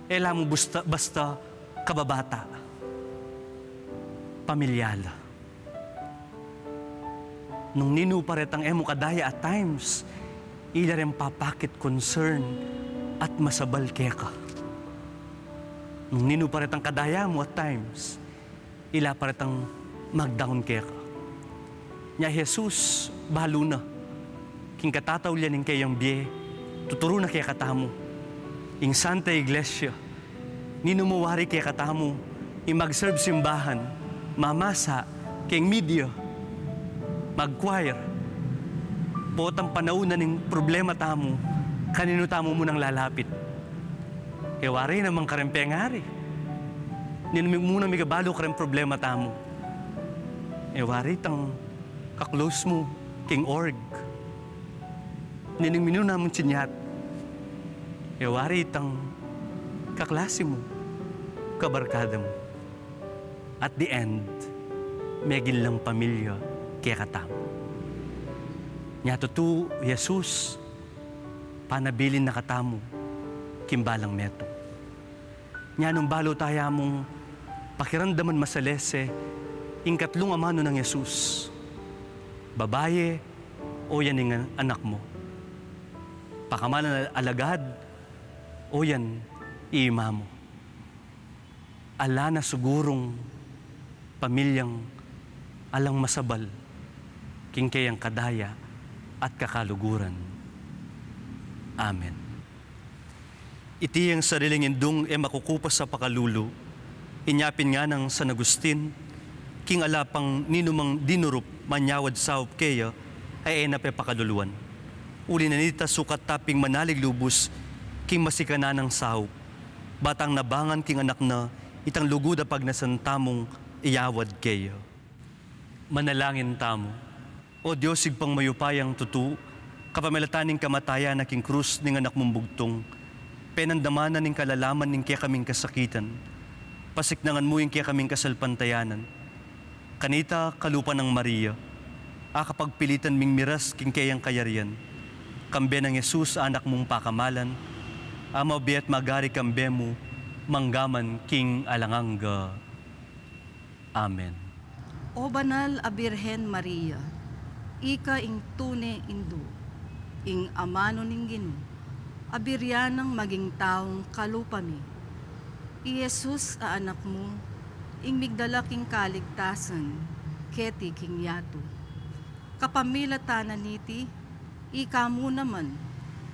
E la mu basta, basta kababata. Pamilya la. Nung ninu pa retang e mu kadaya at times, ila reng papakit concern at masabal keka. Nung ninu pa retang kadaya mu at times, ila pa retang magdaun keka. Nya i Jesus, balu na, king katataulian ning keyang bie, tuturu na kekatamu. Ing Santa Iglesia, ninu mu wari kekatamu, ing mag-serve simbahan, mamasa, keng media, mag-choir, potang panaun na ning problema tamu, kaninu tamu munang lalapit? E wari naman kareng pengari. Ninu mi-, muna migabalu kareng problema tamu? E wari itang ka-close mu king org? Ninu ing minuna mung tsinyat? E wari itang kaklase mu, kabarkada mu? At the end, meging lang pamilya kekatamu. Nya tutu, Jesus, panabilin na katamu king balang metung. Nya nung balu taya mung pakiramdaman masalese ing katlung amanu nang Jesus, babaye, o yan ing anak mu. Pakamalan a alagad, o yan i ima mu. Ala na sigurung pamilyang alang masabal king keyang kadaya at kakaluguran. Amen. Iti yang sariling indung e makukupas a pakalulu, inya pin nganang San Agustin, king ala pang ninumang dinurup manyawad saup keya a e na pe pakaluluan. Uli na nita sukat ta ping manalig lubus king masikanan nang saup, ba tang nabangan king anak na itang lugud a pagnasan tamung iyawad keya. Manalangin tamu. O Dios, Ibpang mayupayang tutu, kapamilatan ning kamatayan na king krus ning anak mung bugtung, penandaman na ning kalalaman ning kekaming kasakitan, pasiknangan mu ing kekaming kasalpantayanan. Kanita kalupa nang Maria, akapagpilitan ming miras king keyang kayarian, kambe nang Jesus a anak mung pakamalan, a mabie at magari kambe mu, mangga man king alang angga. Amen. O banal a Birhen Maria, ika ing tune indu, ing amanu ning Ginu, a biryan nang maging taung kalupa mi. I Jesus a anak mu, ing migdala king kaligtasan keti king yatu. Kapamilatan na niti, ika mu naman,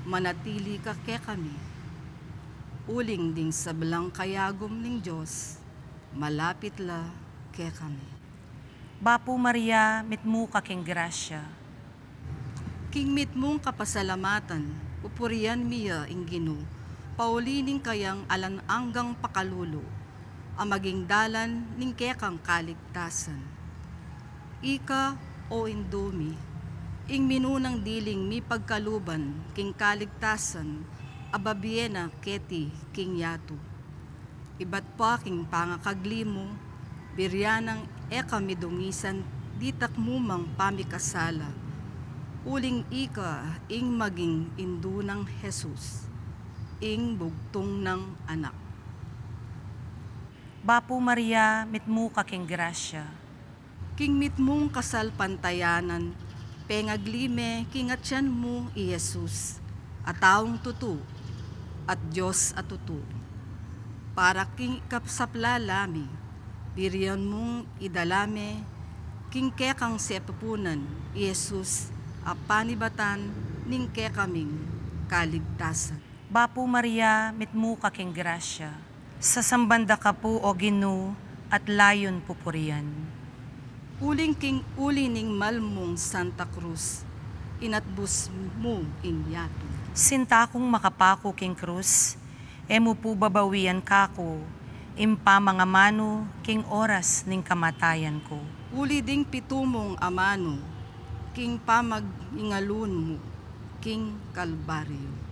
manatili ka kekami. Uling ding sablang kayagum ning Dios, malapit la kekami. Bapu Maria, mitmu ka king grasya. King mitmung kapasalamatan, pupurian mi ya ing Ginu, pauli ning kayang alang anggang pakalulu, a maging dalan ning kekang kaligtasan. Ika, o indu mi, ing minunang diling mipagkaluban king kaligtasan a babie na keti king yatu. Ibat pa king pangakagli mu, biryan nang e kami dungisan ditak mu mang pamikasala, uling ika ing maging indu nang Jesus, ing bugtung nang anak. Bapu Maria, mitmu ka king grasya. King mitmung kasalpantayanan, pengagli me king atian mu i Jesus, a taung tutu, at Dios a tutu. Para king ikapsapla la mi, biryan mung idala me king kekang sepupunan i Jesus a panibatan ning kekaming kaligtasan. Bapu Maria, mitmu ka king grasya. Sasamban da ka pu, o Ginu, at layun pupurian. Uling king uli ning mal mung Santa Cruz, inatbus mu ing yatu. Sinta kung makapaku king krus, e mu pu babawian kaku ing pamangamanu king oras ning kamatayan ku. Uli ding pitu mung amanu king pamagingalun mu king Kalbaryo.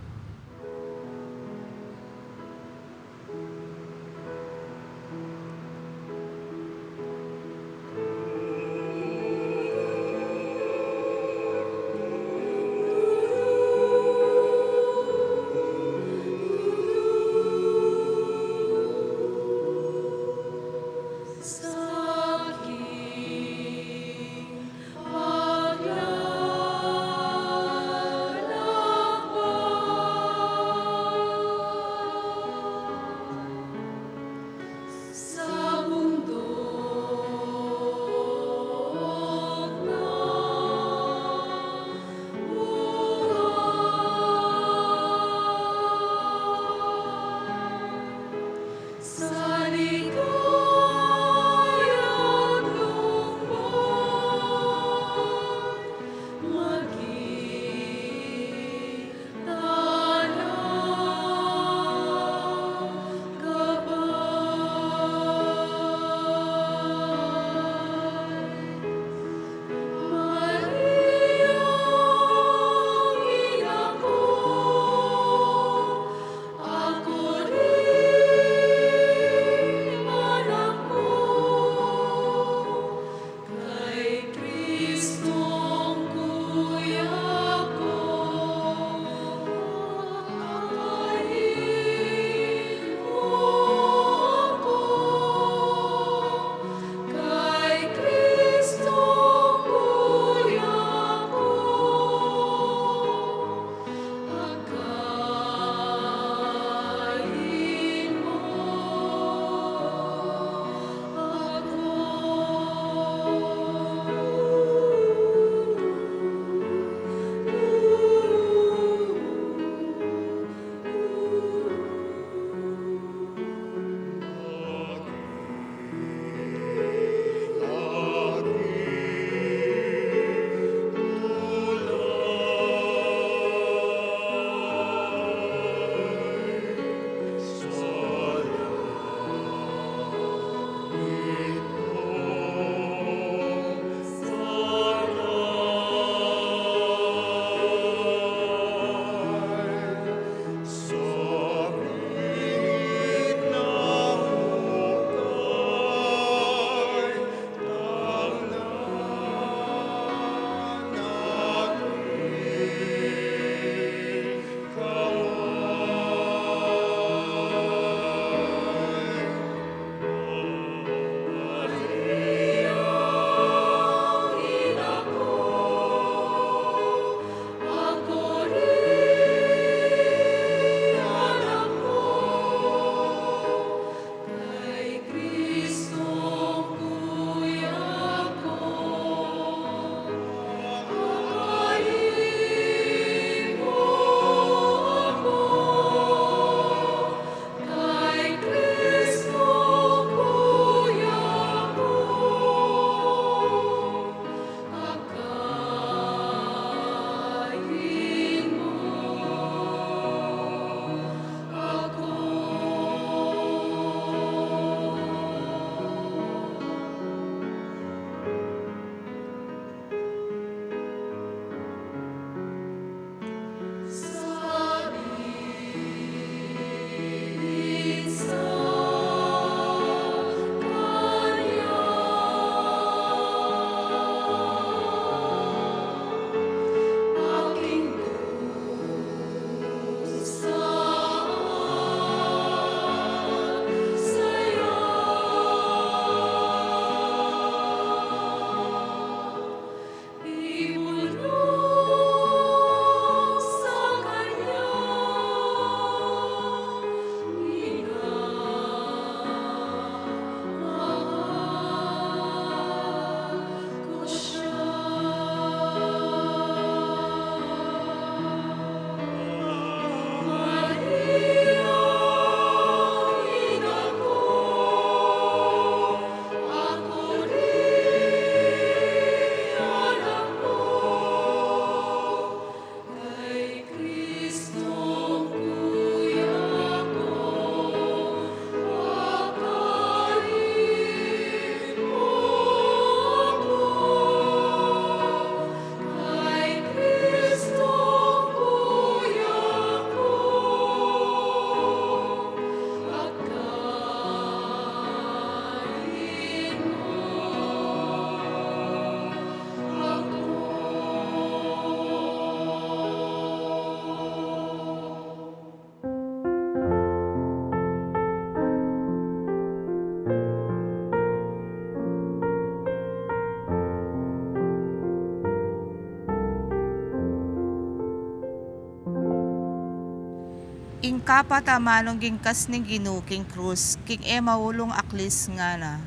Ing kapat a amanung gingkas ning Ginu king krus, king e maulung aklis ngana,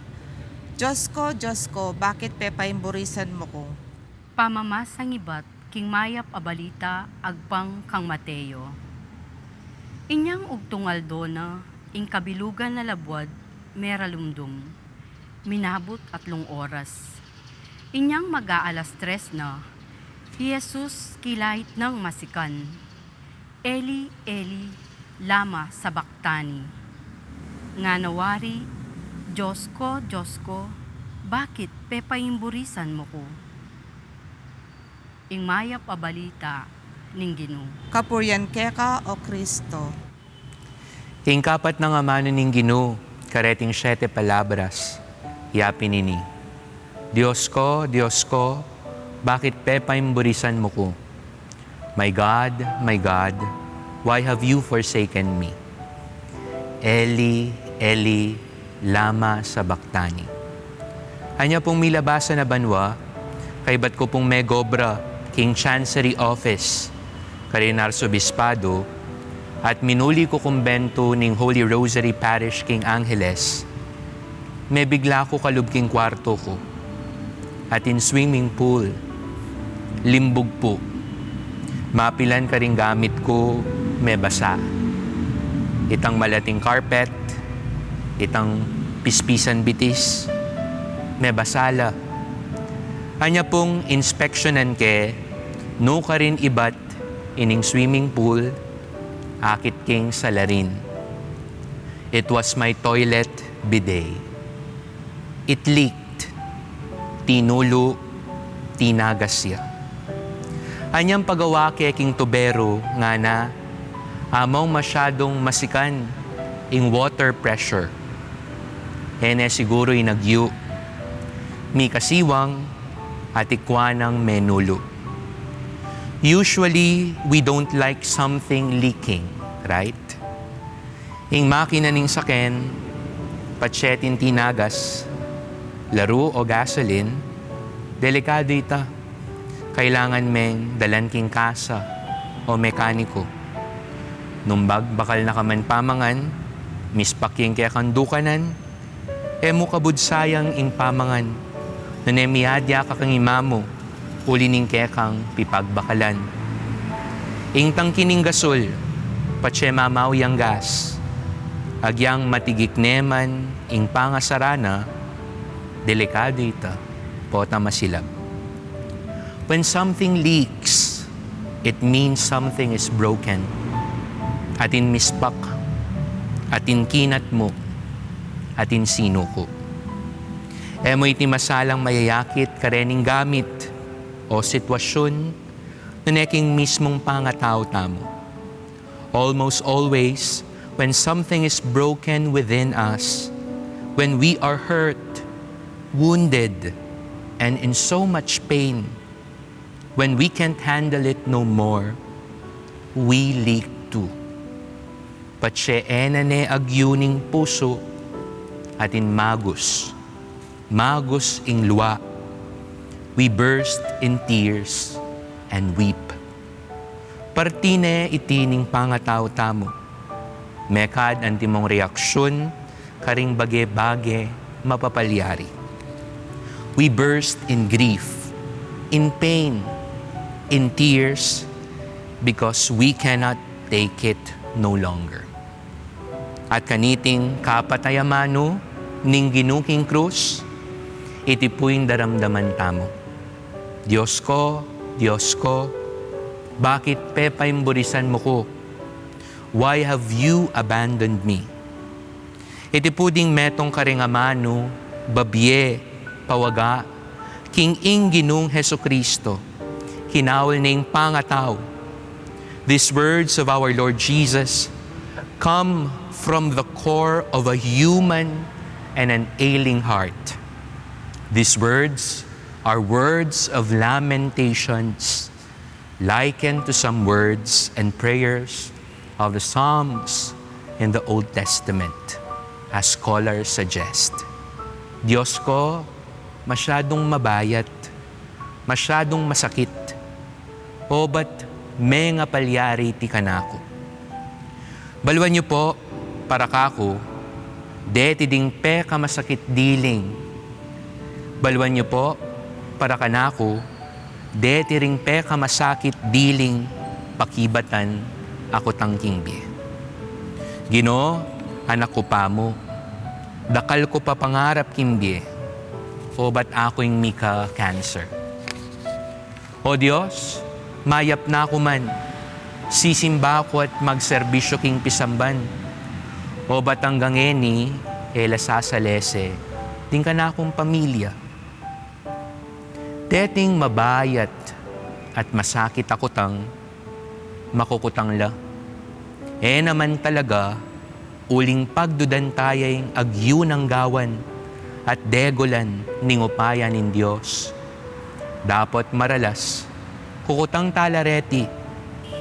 "Dios ko, Dios ko, bakit pepaimburisan mu ku?" Pamamasang ibat king Mayap a Balita agpang kang Mateo. Inyang ugtung aldo na, ing kabilugan na labuad meralumdum, minabut atlung oras. Inyang mag-aalas tres na, hi Jesus kilait nang masikan, "Eli, Eli, lama sabachthani?" Ngana wari, "Dios ko, Dios ko, bakit pepaimburisan mu ku?" Ing Mayap a Balita ning Ginu. Kapurian keka, O Kristo. Ing kapat nang amanu ning Ginu, kareting siete palabras, yapin ini, "Dios ko, Dios ko, bakit pepaimburisan mu ku? My God, my God, why have you forsaken me? Eli, Eli, lama sabachthani?" Anya pung milabasan a banua, kaybat ku pung megobra king Chancery Office karin Arsobispado, at minuli ku kumbentu ning Holy Rosary Parish king Angeles, mebigla ku kalub king kwartu ku. Atin swimming pool, limbug pu. Mapilan karing gamit ku, mebasa. Itang malating carpet, itang pispisan bitis, mebasa la. Anya pung inspeksyonan ke, nukarin ibat ining swimming pool, akit king salarin. It was my toilet bidet. It leaked. Tinulu, tinagas ya. Anyang pagawa ke king tubero, ngana, "Among masyadung masikan ing water pressure. E ne siguru inagyu. Mikasiwang, atikwa nang menulu." Usually, we don't like something leaking, right? Ing makina ning saken, patse atin tinagas, laru o gasoline, delikadu ita. Kailangan meng dalan king kasa o mekaniko. Nung bag-, bakal na ka man pamangan, mispak ya ing kekang dukanan, e mu kabud sayang ing pamangan, nune miadya ka kang ima mu, uli ning kekang pipagbakalan. Ing tangki ning gasul, patse mamaw yang gas, agyang matigik ne man ing pangasara na, delikadu ita, pota masilab. When something leaks, it means something is broken. Atin mispak, atin kinatmu, atin sinuku. E mu iti masalang mayayakit karening gamit o sitwasyun, nune king mismung pangatau tamu. Almost always, when something is broken within us, when we are hurt, wounded, and in so much pain, when we can't handle it no more, we leak too. Patse e na ne agyu ning pusu, atin magus, magus ing lua. We burst in tears and weep. Parti ne iti ning pangatau tamu. Mekad antimong reaksyun karing bage-bage mapapalyari. We burst in grief, in pain, in tears, because we cannot take it no longer. At kaniting kapat a amanu ning Ginu king krus, iti pu ing daramdaman tamu. Dios ko, Dios ko, bakit pepaimburisan mu ku? Why have you abandoned me? Iti pu ding metung karing amanu, babie, pawaga, king ing Ginung Jesucristo, kinaul ne ing pangatau. These words of our Lord Jesus come from the core of a human and an ailing heart. These words are words of lamentations, likened to some words and prayers of the Psalms in the Old Testament, as scholars suggest. Dios ko, masyadung mabayat, masyadung masakit, obat mengapalyari iti kanaku. Baluan yu pu, para kaku, deti ding pekamasakit diling. Baluan yu pu, para kanaku, deti ring pekamasakit diling pakibatan a kutang king bie. Ginu, anak ku pa mu, dakal ku pa pangarap king bie, obat aku ing mika cancer. O Dios, mayap na ku man, sisimba ku at magserbisyu king pisamban. Obat anggang ngeni, e la sasalese ding kanakung pamilya. Deting mabayat at masakit a kutang, makukutang la. E naman talaga uling pagdudan taya ing agyu nang gawan at degulan ning upaya ning Dios. Dapot maralas, kukutang tala reti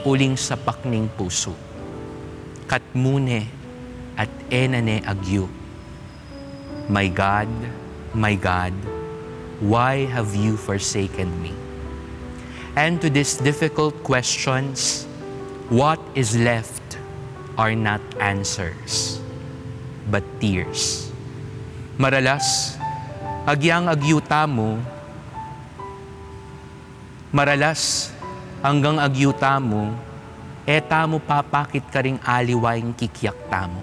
uling sapak ning pusu. Katmu ne at e na ne agyu. My God, my God, why have you forsaken me? And to these difficult questions, what is left are not answers, but tears. Maralas, agyang agyu tamu, maralas, anggang agyu tamu, e tamu papakit karing aliwa ing kikyak tamu.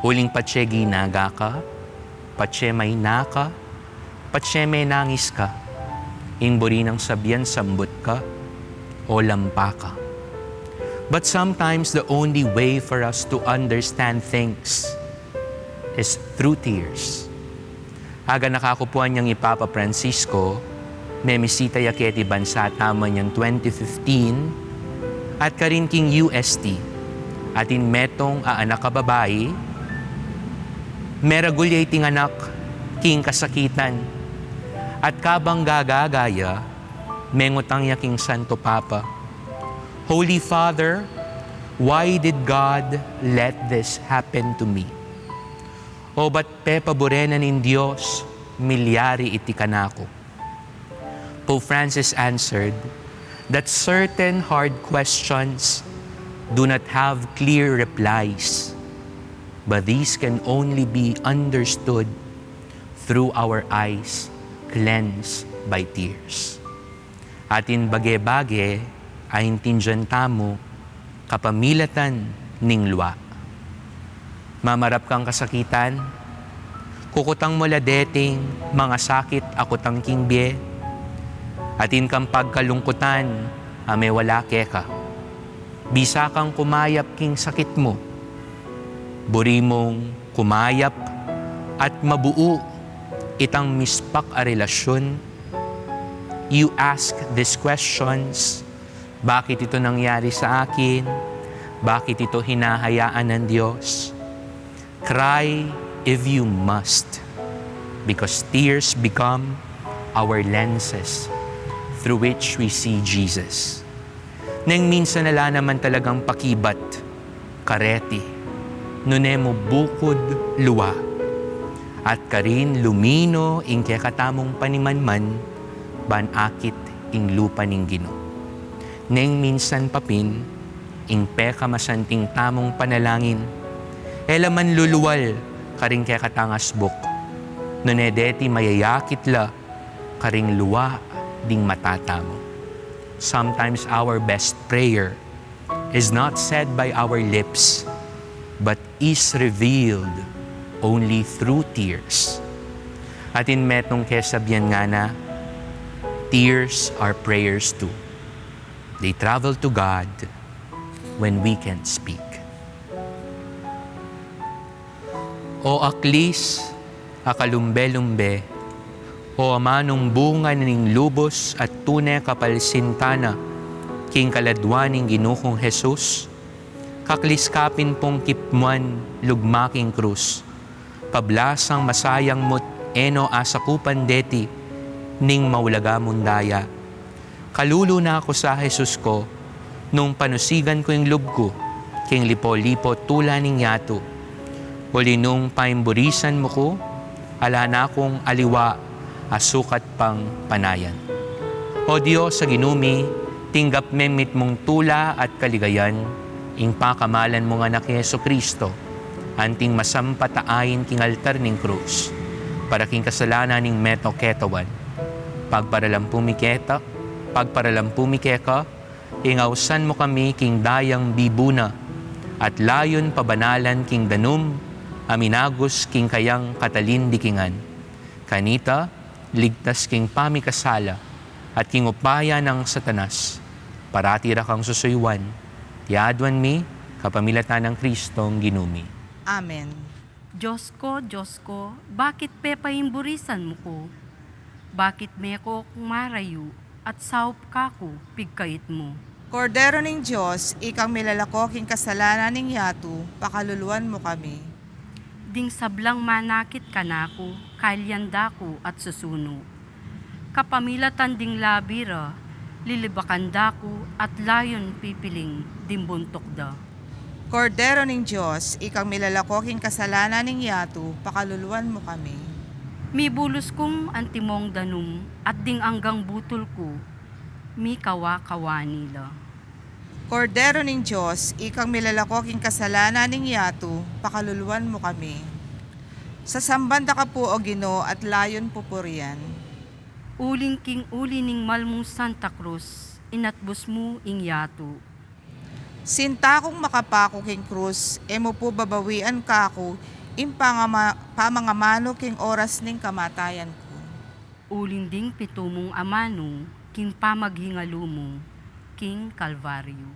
Uling patse ginaga ka, patse maina ka, patse menangis ka, ing buri nang sabian sambut ka, o lampa ka. But sometimes the only way for us to understand things is through tears. Aganaka ku pu anyang i Papa Francisco, memisita ya keti bansa tamu anyang twenty fifteen, at karin king U S T, atin metung a anak a babai, meragul ya iting anak king kasakitan, at kabang gagaga ya, mengutang ya king Santo Papa, "Holy Father, why did God let this happen to me?" Obat pepabure na ning Dios milyari iti kanaku. Pope Francis answered that certain hard questions do not have clear replies, but these can only be understood through our eyes cleansed by tears. Atin bage-bage a intindian tamu kapamilatan ning lua. Mamarap kang kasakitan, kukutang mu la deting mangasakit a kutang king bie, atin kang pagkalungkutan a mewala keka. Bisa kang kumayap king sakit mu. Buri mung kumayap at mabuu itang mispak a relasyun. You ask these questions, "Bakit ito nangyari sa akin? Bakit ito hinahayaan ng Diyos?" Cry if you must, because tears become our lenses through which we see Jesus. Neng minsan ala naman talagang pakibat, kareti, nune mu bukud lua, at karin lumino ing kekatamung panimanman, ban akit ing lupa ning Ginu. Neng minsan papin, ing pekamasanting tamung panalangin, e la man lulual karing kekatang asbuk, nune deti mayayakit la karing lua ding mata tamu. Sometimes our best prayer is not said by our lips, but is revealed only through tears. Atin metung kesabian ngana, "Tears are prayers too. They travel to God when we can't speak." O aklis a kalumbe-lumbe, o amanung bunga ning lubus at tune kapalsintan na king kaladua ning Ginu kung Jesus, kaklis ka pin pung kipmuan lugma king krus, pablasang masayang mu't e no asakupan deti ning maulaga mung daya. Kalulu na ku sa Jesus ku, nung panusigan ku ing lub ku king lipo-lipo tula ning yatu. Uli nung paimburisan mu ku, ala na kung aliwa a sukat pang panayan. O Dios a Ginu mi, tinggap me ing mitmung tula at kaligayan, Ing pakamalan mung Anak, i Jesucristo, anting masampat a ain king altar ning krus, para king kasalanan ning meto ketawan. Pagparalampu mi keta, pagparalampu mi keka, ing ausan mu kami king dayang bibu na, at layun pabanalan king danum a minagus king kayang katalin dikingan. Kanita, ligtas king pamikasala at king upaya nang Satanas, parati ra kang susuyuan, tiaduan mi, kapamilatan nang Kristong Ginu mi. Amen. Dios ko, Dios ko, bakit pepaimburisan mu ku? Bakit me ku marayu at saup kaku pigkait mu? Kordero ning Dios, ikang milalako king kasalanan ning yatu, pakaluluan mu kami. Ding sablang manakit kanaku, kailian da ku at susunu. Kapamilatan ding labi ra, lilibakan da ku at layun pipiling ding buntuk da. Kordero ning Dios, ikang milalako king kasalanan ning yatu, pakaluluan mu kami. Mibulus kung antimong danum at ding anggang butul ku, mikawa-kawani la. Kordero ning Dios, ikang milalako king kasalanan ning yatu, pakaluluan mu kami. Sasamban da ka pu, O Ginu, at layun pupurian. Uling king uli ning mal mung Santa Cruz, inatbus mu ing yatu. Sinta kung makapaku king krus, e mu pu babawian kaku ing pangama-, pamangamanu king oras ning kamatayan ku. Uling ding pitu mung amanu king pamaghingalu mu king Kalbaryu.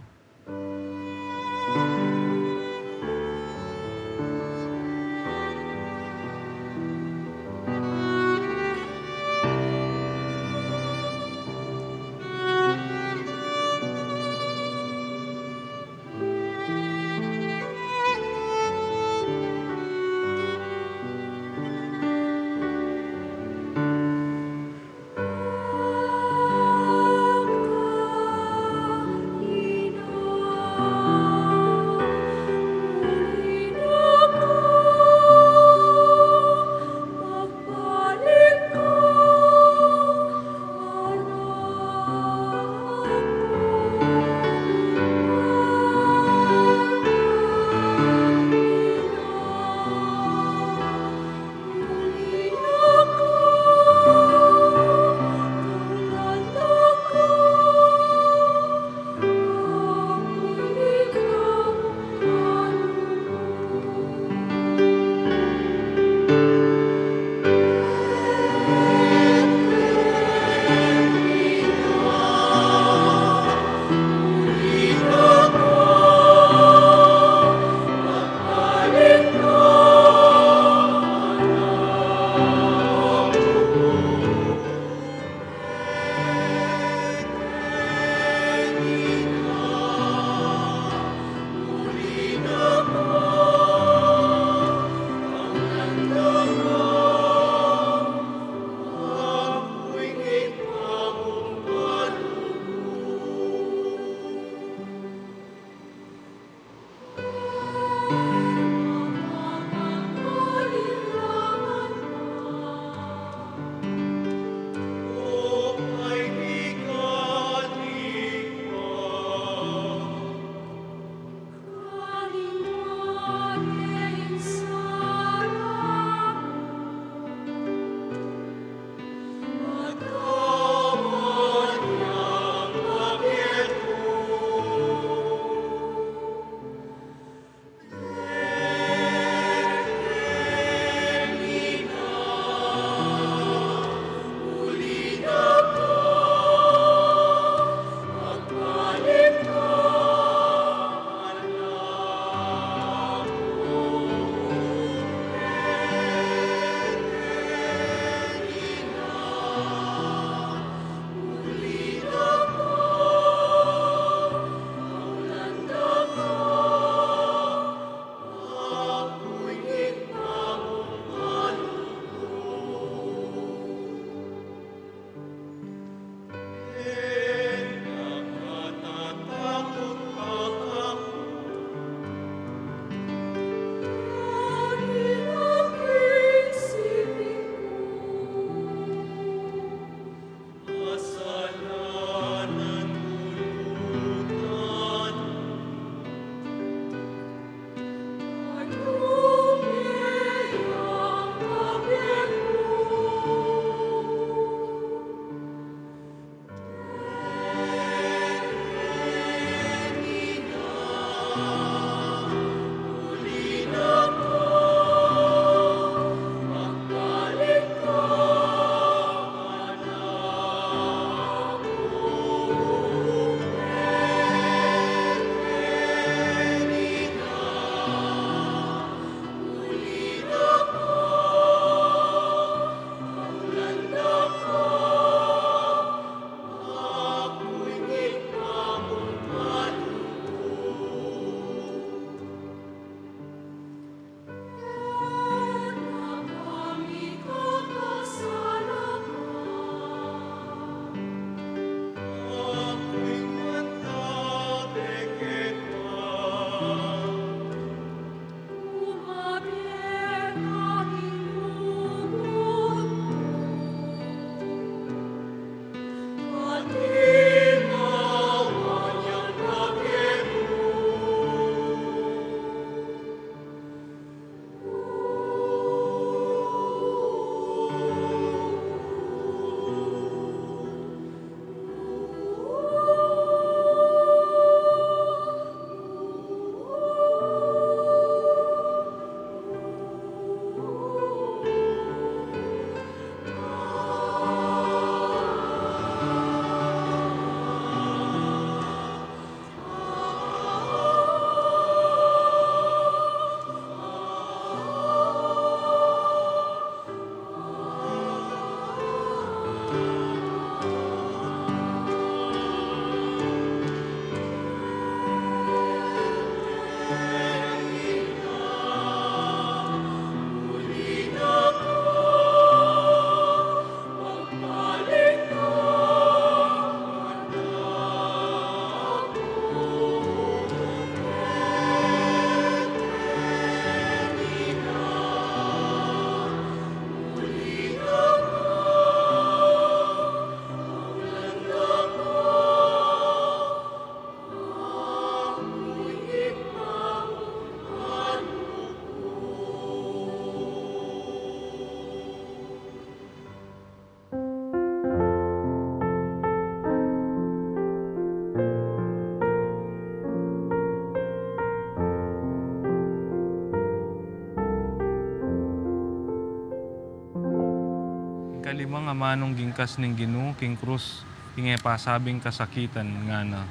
Kalimang amanung gingkas ning Ginu king krus, ing e pasabing kasakitan, ngana,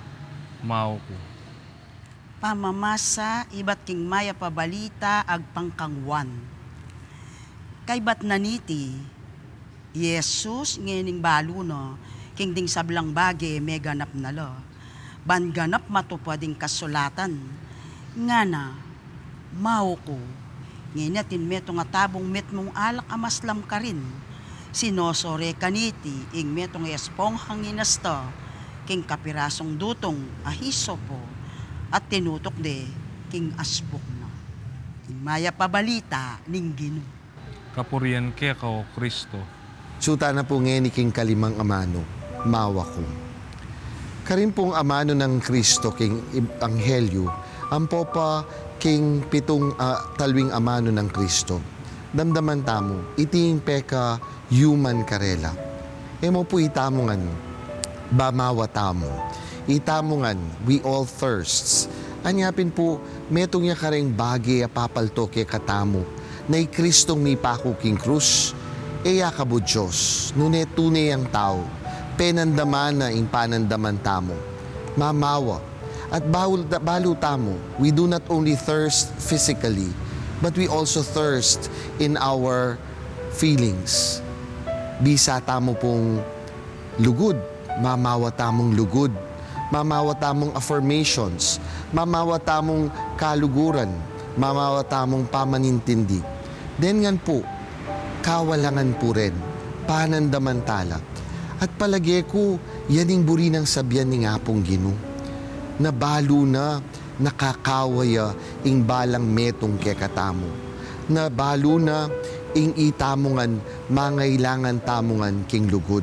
"Mau ku." Pamamasa ibat king Mayap a Balita agpang kang Juan. Kaybat na niti, i Jesus ngening balu na king ding sablang bage meganap na la, ban ganap matupad ing kasulatan, ngana, "Mau ku." Ngeni atin metung a tabung mitmung alak a maslam karin, sinosore kaniti ing metung a esponhang inasta king kapirasung dutung a hisopo, at tinutuk de king asbuk na. Ing Mayap a Balita ning Ginu. Kapurian keka, O Kristo. Suta na pu ngeni king kalimang amanu, "Mau ku." Karin pung amanu nang Kristo king Ebanghelyu, ampo pa king pitung, ah, talwing amanu nang Kristo. Damdaman tamu, iti ing peka-human karela. E mu pu itamu ngan, "Mamawa tamu." Itamu ngan, we all thirsts. Anya pin pu, metung ya kareng bage a papalto kekatamu, na i Kristong mipaku king krus, e ya kabu Dios, nune tune yang tau, penandaman na ing panandaman tamu. Mamawa. At balu, balu tamu, we do not only thirst physically, but we also thirst in our feelings. Bisa tamu pung lugud, mamawa tamung lugud, mamawa tamung affirmations, mamawa tamung kaluguran, mamawa tamung pamanintindi. Den ngan pu, kawalangan pu ren, panandaman tala. At palage ku, yan ing buri nang sabian ning Apung Ginu, na balu na nakakawa ya ing balang metung kekatamu, na balu na ing itamu ngan mangailangan tamu ngan king lugud.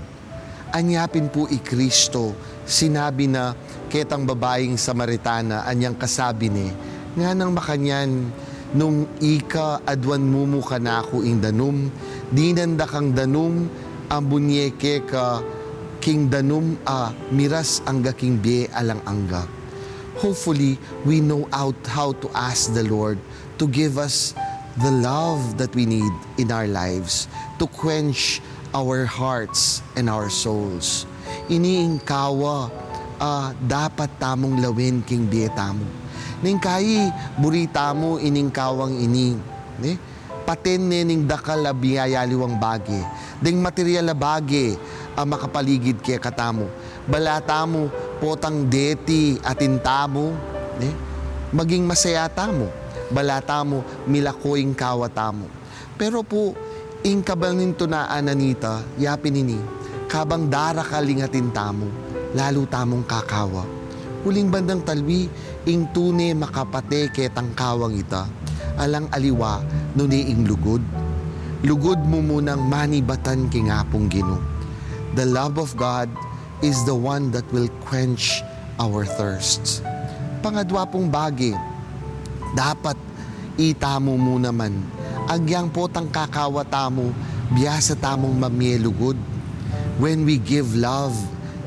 Anya pin pu i Kristo, sinabi na ketang babaing Samaritana anyang kasabi ne, nganang makanyan, "Nung ika aduan mu mu kanaku ing danum, dinan da kang danum a munie keka king danum a miras angga king bie alang angga." Hopefully, we know out how to ask the Lord to give us the love that we need in our lives to quench our hearts and our souls. Ini ing kawa a dapat tamung lawen king bie tamu. Ning kai buri tamu ining kawang ini, ne? Paten ne ning dakal a miyayaliwang bage, deng material a bage a makapaligid kekatamu. Bala tamu potang deti atin tamu, ne? Maging masaya tamu. Bala tamu milako ing kawa tamu. Pero pu, ing kabalintunaan na nita, yapin ini, kabang darakal ing atin tamu, lalu tamung kakawa. Uling bandang talwi, ing tune makapate ketang kawang ita, alang aliwa nune ing lugud. Lugud mu munang manibatan king Apung Ginu. The love of God is the one that will quench our thirsts. Pangadwa pung bage, dapat itamu mu naman, agyang potang kakawa tamu, biasa tamung mamie lugud. When we give love,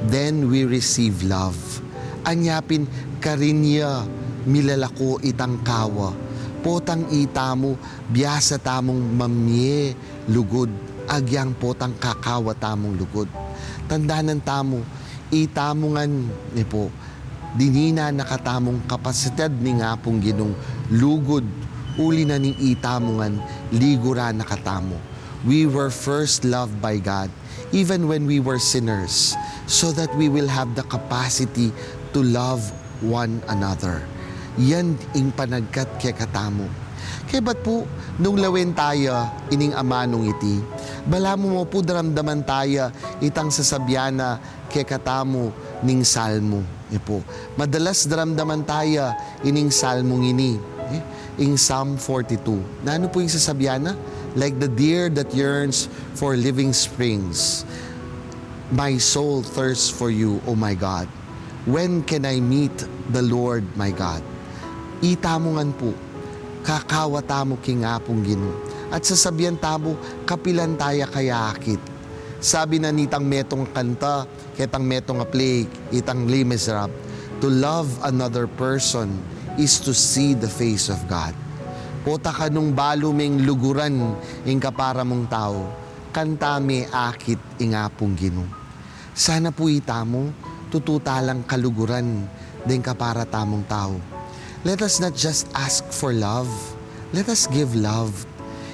then we receive love. Anya pin karin ya milalako itang kawa. Potang itamu, biasa tamung mamie lugud, agyang potang kakawa tamung lugud. Tandanan tamu, itamu ngan, ne pu, dininan na katamung kapasidad ning Apung Ginung lugud, uli na ning itamu ngan liguran na katamu. We were first loved by God, even when we were sinners, so that we will have the capacity to love one another. Yan ing panagkat kekatamu. Kaybat pu, nung lawen taya ining amanung iti, balamu mu pu daramdaman taya itang sasabian na kekatamu ning Salmo. E pu, madalas daramdaman taya ining Salmong ini, e, ing Psalm forty-two. Nanu pu ing sasabian na? "Like the deer that yearns for living springs, my soul thirsts for you, O my God. When can I meet the Lord my God?" Itamu ngan pu, kakawa tamu king Apung Ginu. At sasabian tamu, kapilan taya kaya akit. Sabi na nitang metung a kanta, ketang metung a play, itang Les Miserables, "To love another person is to see the face of God." Pota ka nung balu meng luguran ing kapara mung tau, Kanta me akit ing Apung Ginu. Sana pu itamu, tutu talang kaluguran deng kapara tamung tau. Let us not just ask for love, let us give love.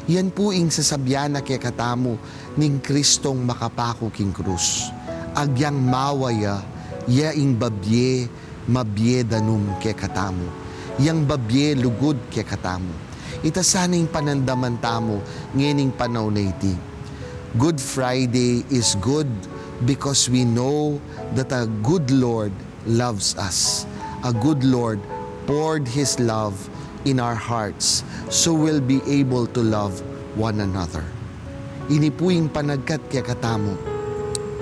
Yan pu ing sasabian na kekatamu ning Kristong makapaku king krus. Agyang mawa ya, ya ing babie, mabie danum kekatamu. Yang babie lugud kekatamu. Ita sana ing panandaman tamu ngening panaun a iti. Good Friday is good because we know that a good Lord loves us. A good Lord poured His love in our hearts, so we'll be able to love one another. Ini pu ing panagkat kekatamu.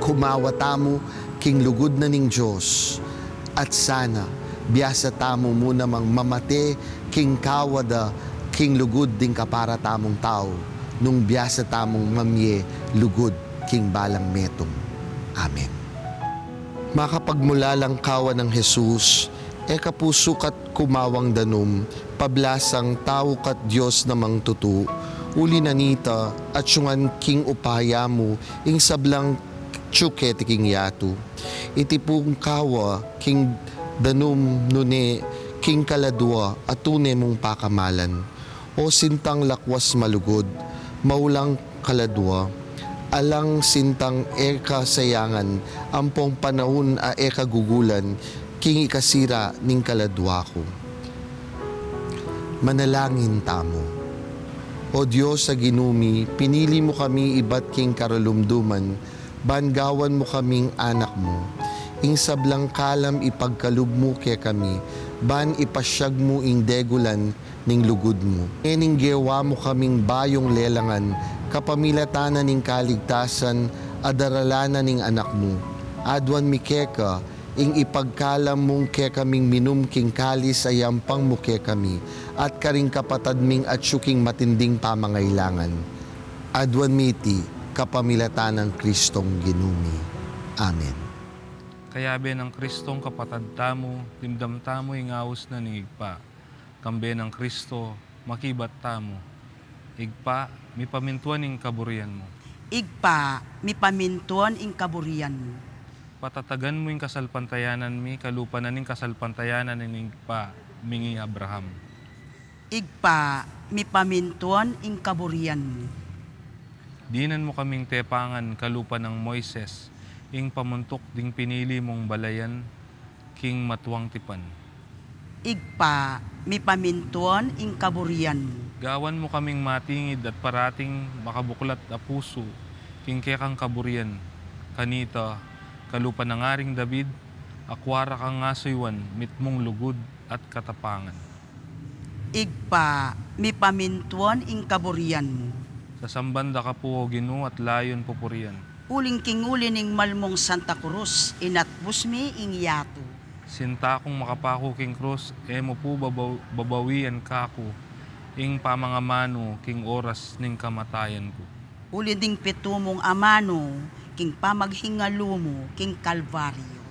Kumawa tamu king lugud na ning Dios, at sana biasa tamu mu namang mamate king kawa da king lugud ding kapara tamung tau, nung biasa tamung mamie lugud king balang metung. Amen. Makapagmulalang kawa nang Jesus, e ka pu sukat kumawang danum, pablasang tau ka't Dios namang tutu, uli na nita, atyungan king upaya mu ing sablang atyu keti king yatu. Iti pung kawa king danum nune king kaladua a tune mung pakamalan. O sintang lakwas malugud, maulang kaladua, alang sintang e ka sayangan ampong panaun a e ka gugulan king ikasira ning kaladua ku. Manalangin tamu. O Dios a Ginu mi, pinili mu kami ibat king karalumduman, ban gawan mu kaming anak mu. Ing sablang kalam ipagkalub mu kekami, ban ipasyag mu ing degulan ning lugud mu. Ngening gewa mu kaming bayung lelangan, kapamilatan na ning kaligtasan a daralan na ning anak mu. Aduan mi keka, ing ipagkalam mung kekaming minum king kalis a yampang mu kekami, at karing kapatad ming atyu king matinding pamangailangan. Aduan mi iti kapamilatan nang Kristong Ginu mi. Amen. Kayabe nang Kristong kapatad tamu, dimdam tamu ing aus na ning Ibpa. Kambe nang Kristo, makibat tamu. Ibpa, mipamintuan ing kaburian mu. Ibpa, mipamintuan ing kaburian mu. Patatagan mu ing kasalpantayanan mi, kalupa na ning kasalpantayanan ning Ibpa ming i Abraham. Ibpa, mipamintuan ing kaburian mu. Dinan mu kaming tepangan kalupa nang Moises, ing pamuntuk ding pinili mung balayan king matuang tipan. Ibpa, mipamintuan ing kaburian mu. Gawan mu kaming matingid at parating makabuklat a pusu king kekang kaburian. Kanita, kalupa nang Aring David, akua ra kang asuyuan mitmung lugud at katapangan. Ibpa, mipamintuan ing kaburian mu. Sasamban da ka pu, O Ginu, at layun pupurian. Uling king uli ning mal mung Santa Cruz, inatbus mi ing yatu. Sinta kung makapaku king krus, e mu pu babaw-, babawian kaku ing pamangamanu king oras ning kamatayan ku. Uli ding pitu mung amanu king pamaghingalu mu king Kalbaryo.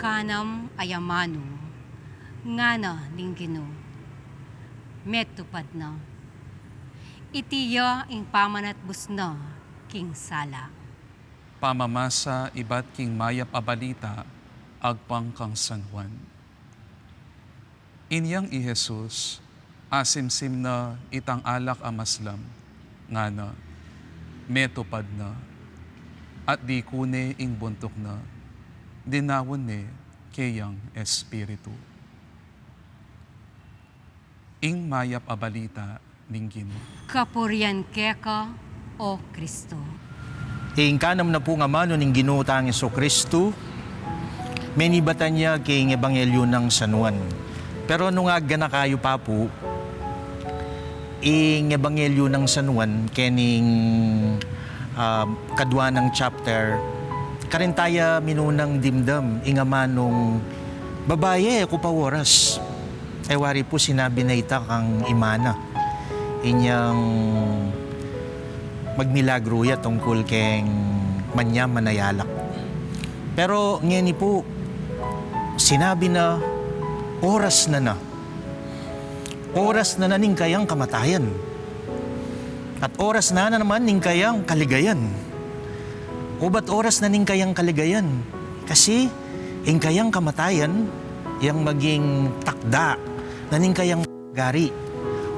Kanam a amanu, ngana ning Ginu, metupad na. Iti ya ing pamanatbus na king sala. Pamamasa ibat king Mayap a Balita agpang kang San Juan. Inyang i Jesus, asimsim na itang alak a maslam, ngana, metupad na. At diku ne ing buntuk na, dinaun ne keyang espiritu. Ing Mayap a Balita ning Ginu. Kapurian keka, O Kristo. Ing kanam na pung amanu ning Ginu tang Jesucristo, menibatan ya king Ebanghelyu nang San Juan. Pero nung aganaka yu pa pu, ing Ebanghelyu nang San Juan, kening, ah, kadua nang chapter, karin taya minunang dimdam ing amanung babai, e ku pa oras. E wari pu sinabi na ita kang ima na, inyang magmilagru ya tungkul keng manyaman a alak. Pero ngeni pu, sinabi na, oras na na. Oras na na ning kayang kamatayan. At oras na na naman ning kayang kaligayan. Obat oras na ning kayang kaligayan? Kasi ing kayang kamatayan, yang maging takda na ning kayang gari.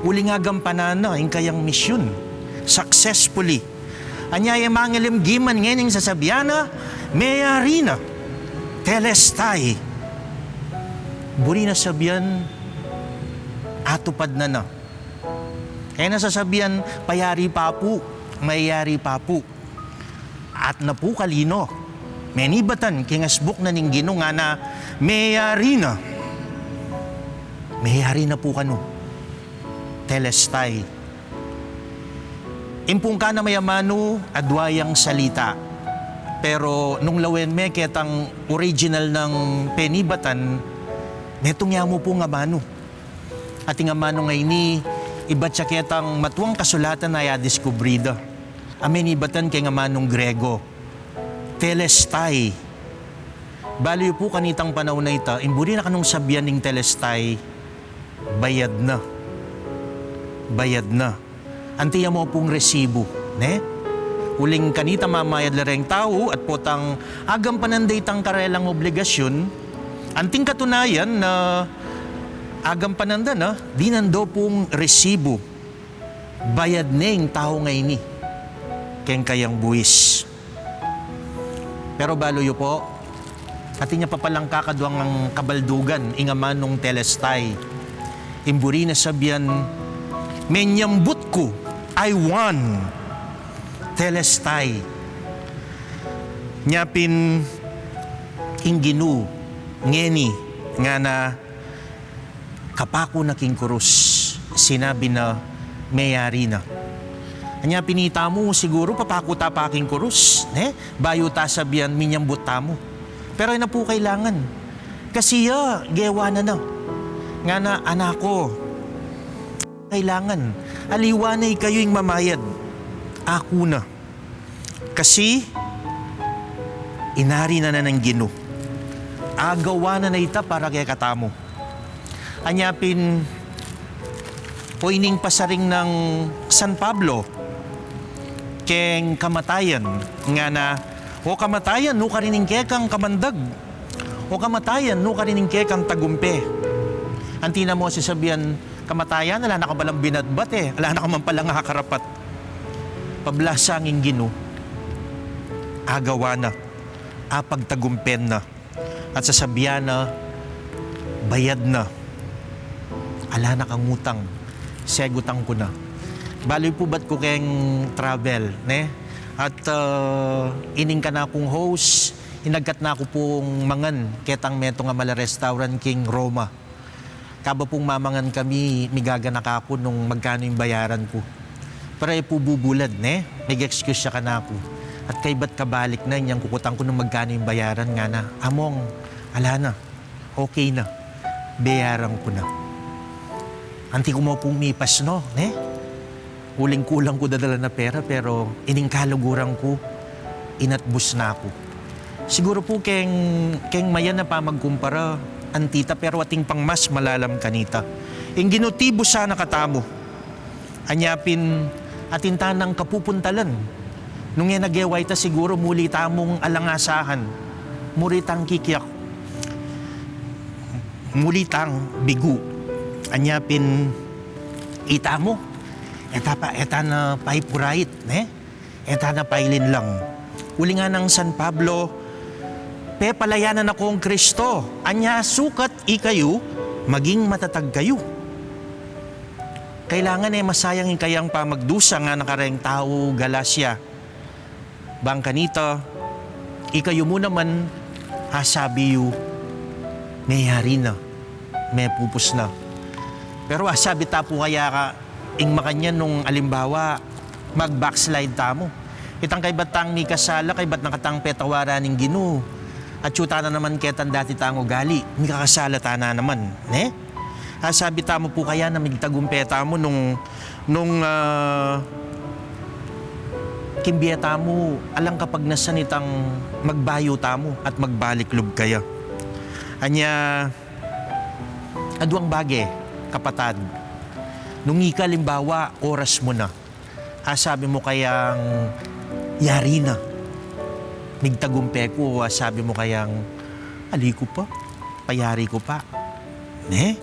Uling agampanan na ing kayang misyun successfully. Anya, e mangilimgiman ngening sasabian na, meyari na, telestai. Buri na sabian, atupad na na. E na sasabian, payari pa pu, mayayari pa pu. At na pu kalino, menibatan king asbuk na ning Ginu, ngana, meyari na. Meyari na pu kanu. Telestai. Ing pung kanam a amanu, adua yang salita. Pero nung lawen me ketang original nang penibatan, metung ya mu pung amanu. At ing amanung a ini, ibat ya ketang matuang kasulatan a ya diskubri da a menibatan keng amanung Grego, telestai. Balu yu pu, kanitang panaun a ita, ing buri na kanung sabian ning telestai, bayad na. Bayad na. Anti ya mu pung resibu, ne? Uling kanita mamayad la reng tau at potang agampanan da itang karelang obligasyun, anting katunayan na agampanan da na, dinan da pung resibu. Bayad ne ing taung a ini keng kayang buis. Pero balu yu pu, atin ya papalangka kaduang kabaldugan ing amanung telestai. Ing buri na sabian, menyambut ku, I won. Telestai. Nya pin ing Ginu ngeni, ngana, kapaku na king kurus, sinabi na, meyari na. Anya pin itamu siguru papaku ta pa king kurus, ne? Bayu ta sabian, minyambut tamu. Pero e na pu kailangan. Kasi ya, gewa na na. Ngana, anak ku, kailangan, aliwa na ikayu ing mamayad. Aku na. Kasi inari na na ning Ginu. Agawa na na ita para kekatamu. Anya pin, o ining pasaring nang San Pablo keng kamatayan, ngana, o kamatayan, nu karin ing kekang kamandag? O kamatayan, nu karin ing kekang tagumpe? Anti na mu sasabian, kamatayan, ala na ka palang binatbat e, ala na ka man palang akarapat. Pablasang ing Ginu, agawa na, apagtagumpen na, at sasabian na, bayad na. Ala na kang utang, segutan ku na. Balu yu pu, bat ku keng travel, ne? At, ah, ining kanakung host, inagkat na ku pung mangan ketang metung a mala restaurant king Roma. Kaba pung mamangan kami, migaganaka ku nung magkanu ing bayaran ku. Pero e pu bubulad, ne? Mig-excuse ya kanaku. At kaybat kabalik na, inyang kukutan ku nung magkanu ing bayaran, ngana, among, ala na. Okay na. Bayaran ku na. Anti ku mu pung mipas, no? Ne? Uling kulang ku dadalan a pera, pero ining kaluguran ku, inatbus na ku. Siguru pu keng, keng mayan a pamagkumpara, anti ta, pero atin pang mas malalam kanita. Ing Ginu tibus sana katamu. Anya pin, atin tanang kapupuntalan. Nung e na gewa ita, siguru muli tamung alangasahan. Muli tang kikiak. Muli tang bigu. Anya pin, itamu. Eta pa, eta na paipurait, ne? Eta na pailinlang. Uling nganang San Pablo, pepalayanan na kong Kristo. Anya sukat ikayu, maging matatag kayu. Kailangan e masayang ing kayang pamagdusa, ngana kareng tau Galacia. Bang kanita, ikayu mu naman, asabi yu, meyari na, mepupus na. Pero asabi ta pu kaya ka, ing makanyan nung alimbawa, mag-backslide tamu. Itang kaybat tang mikasala, kaybat na katang petawaran ning Ginu. Atyu tana naman ketang dati tang ugali, mikakasala tana naman, ne? Asabi tamu pu kaya na migtagumpe tamu nung, nung, ah, king bie tamu, alang kapagnasan itang magbayu tamu at magbalik lub kaya. Anya, aduang bage, kapatad. Nung ika, alimbawa, oras mu na. Asabi mu kayang yari na. Migtagumpe ku, asabi mu kayang ali ku pa, payari ku pa. Ne?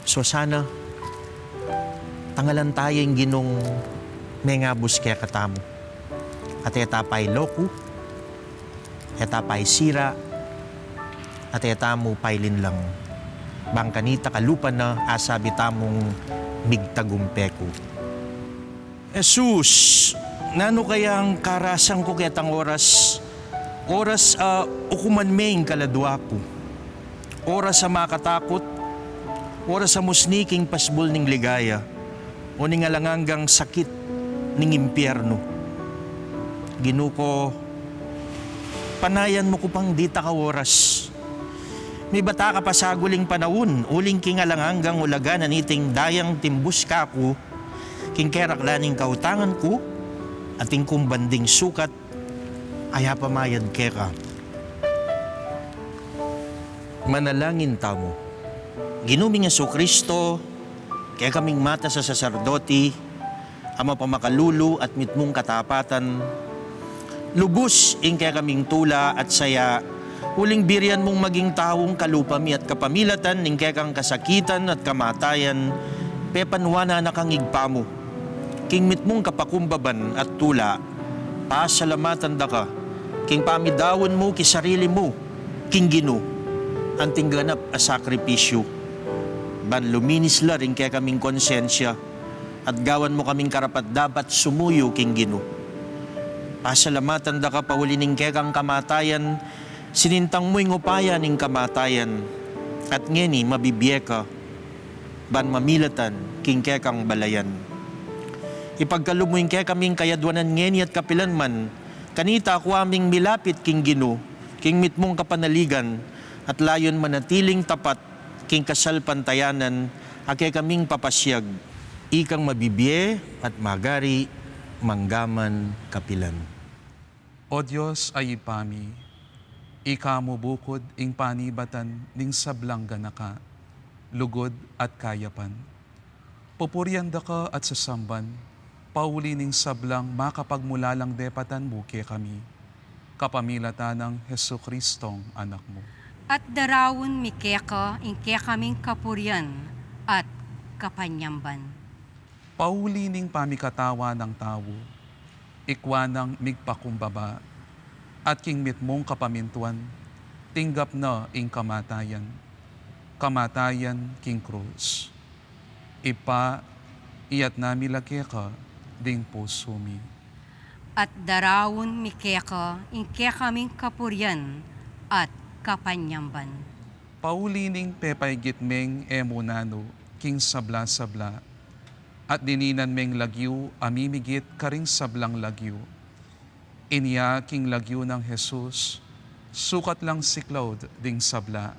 So sana, tangalan taya ing Ginung mengabus kekatamu. At e ta pailoku, e ta paisira, at e tamu pailinlang. Bang kanita kalupa na asabi tamung migtagumpe ku. Jesus, nanu kayang karasan ku ketang oras, oras a ukuman me ing kaladua ku, oras a makatakut, oras a musni king pasbul ning ligaya, o ning alang anggang sakit ning impyernu. Ginu ku, panayan mu ku pang dita ka oras. Mibat a ka pa saguling panaun, uling king alang anggang ulaga na niting dayang timbus kaku, king keraklan ning kautangan ku, at ing kumbanding sukat, ayapamayad keka. Manalangin tamu. Ginu ming Jesucristo, kekaming matas a saserdoti, a mapamakalulu at mitmung katapatan, lubus ing kekaming tula at saya, uling birian mung maging taung kalupa mi at kapamilatan ning kekang kasakitan at kamatayan, pepanuanan na kang Ibpa mu. King mitmung kapakumbaban at tula, pasalamatan da ka, king pamidaun mu king sarili mu, king Ginu, anting ganap a sakripisyu, ban luminis la ring kekaming konsensya, at gawan mu kaming karapat-dapat sumuyu king Ginu. Pasalamatan da ka pauli ning kekang kamatayan, sinintang mu ing upaya ning kamatayan, at ngeni mabibie ka, ban mamilatan king kekang balayan. Ipagkalub mu ing kekaming kayadwanan ngeni at kapilan man, kanita kua ming milapit king Ginu, king mitmung kapanaligan, at layun manatiling tapat king kasalpantayanan a kekaming papasiag, ikang mabibie at magari manggaman kapilan. O Dios a Ibpa mi, ika mu bukud ing panibatan ning sablang ganaka, lugud at kayapan. Pupurian da ka at sasamban, pauli ning sablang makapagmulalang depatan mu kekami, kapamilatan nang Jesucristong Anak mu. At daraun mi keka ing kekaming kapurian at kapanyamban. Pauli ning pamikatawa nang tau, ikwa nang migpakumbaba, at king mitmung kapamintuan, tinggap na ing kamatayan, kamatayan king krus. Ibpa, iyatas mi la keka ding pusu mi. At daraun mi keka ing kekaming kapurian at kapanyamban. Pauli ning pepaigit meng e mu nanu king sabla-sabla, at dininan meng lagyu a mimigit karing sablang lagyu. Inya king lagyu nang Jesus, sukat lang siklaud ding sabla,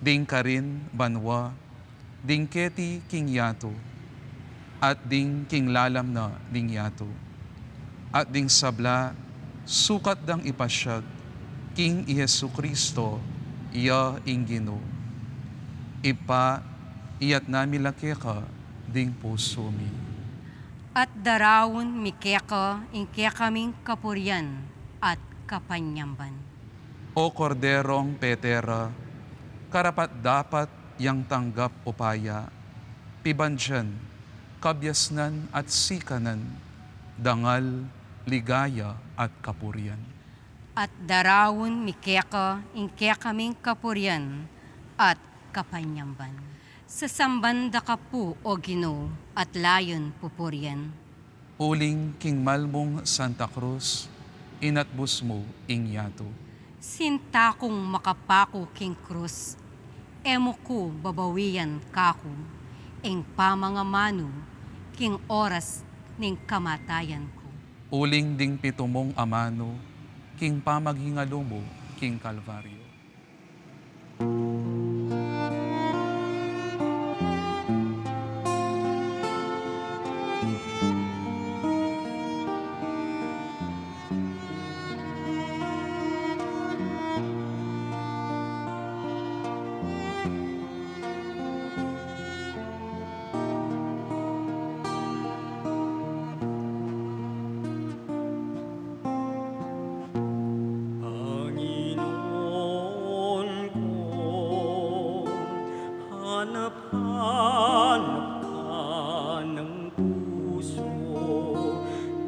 ding karin banua, ding keti king yatu, at ding king lalam na ning yatu. At ding sabla, sukat dang ipasiag, King i Jesucristo, iya ing Ginu. Ibpa, iyatas mi la keka ding pusu mi. At daraun mi keka ing kekaming kapurian at kapanyamban. O Korderong petera, karapat-dapat yang tanggap upaya, pibandian, kabiasnan at sikanan, dangal, ligaya at kapurian. At daraun mi keka ing kekaming kapurian at kapanyamban. Sasamban da ka pu, o Ginu, at layun pupurian. Uling king mal mung Santa Cruz, inatbus mu ing yatu. Sinta kung makapaku king krus, e mu ku babawian kaku ing pamangamanu king oras ning kamatayan ku. Uling ding pitu mung amanu king pamaghingalu mu king Kalbaryo. Panginoon ko, hanap-hanap ka ng puso,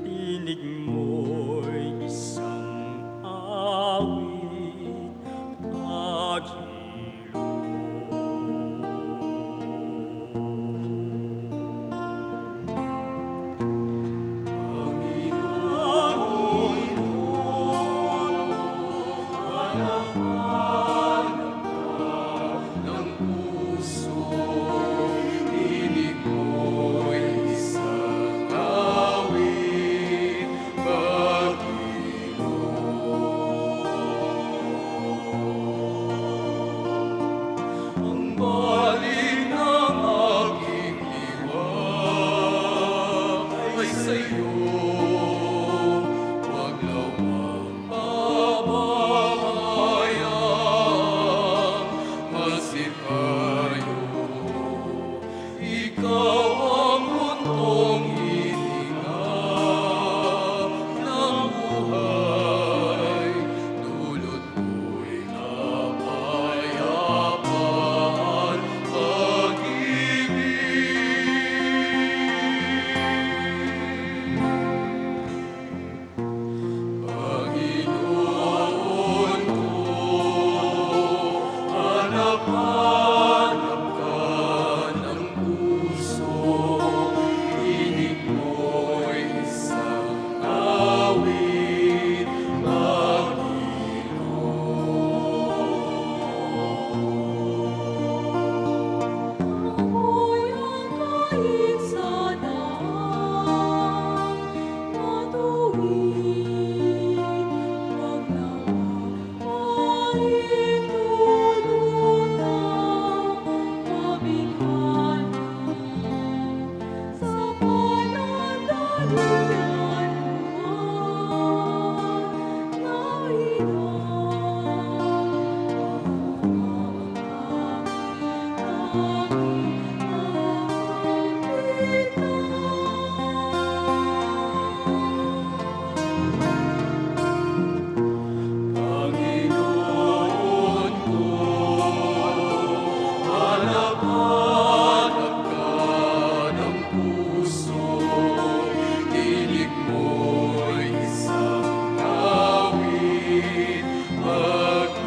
tinig mo'y isang awit, pag Ang balik ng aking diwa ay sa'yo, wag na wag pababayang masipayo. Ikaw ang buntong hininga ng buhay, dulot mo'y kapayapaan, pag-ibig. Panginoon ko, hanap-hanap ka ng puso, tinig mo'y isang awit, Panginoon. Ako'y ang kahit sa daang matuwid, wag na wag kahit tulutang mabighani sa panandalian mo. Panginoon ko, hanap-hanap ka ng puso, tinig mo'y isang awit, pag-iwan.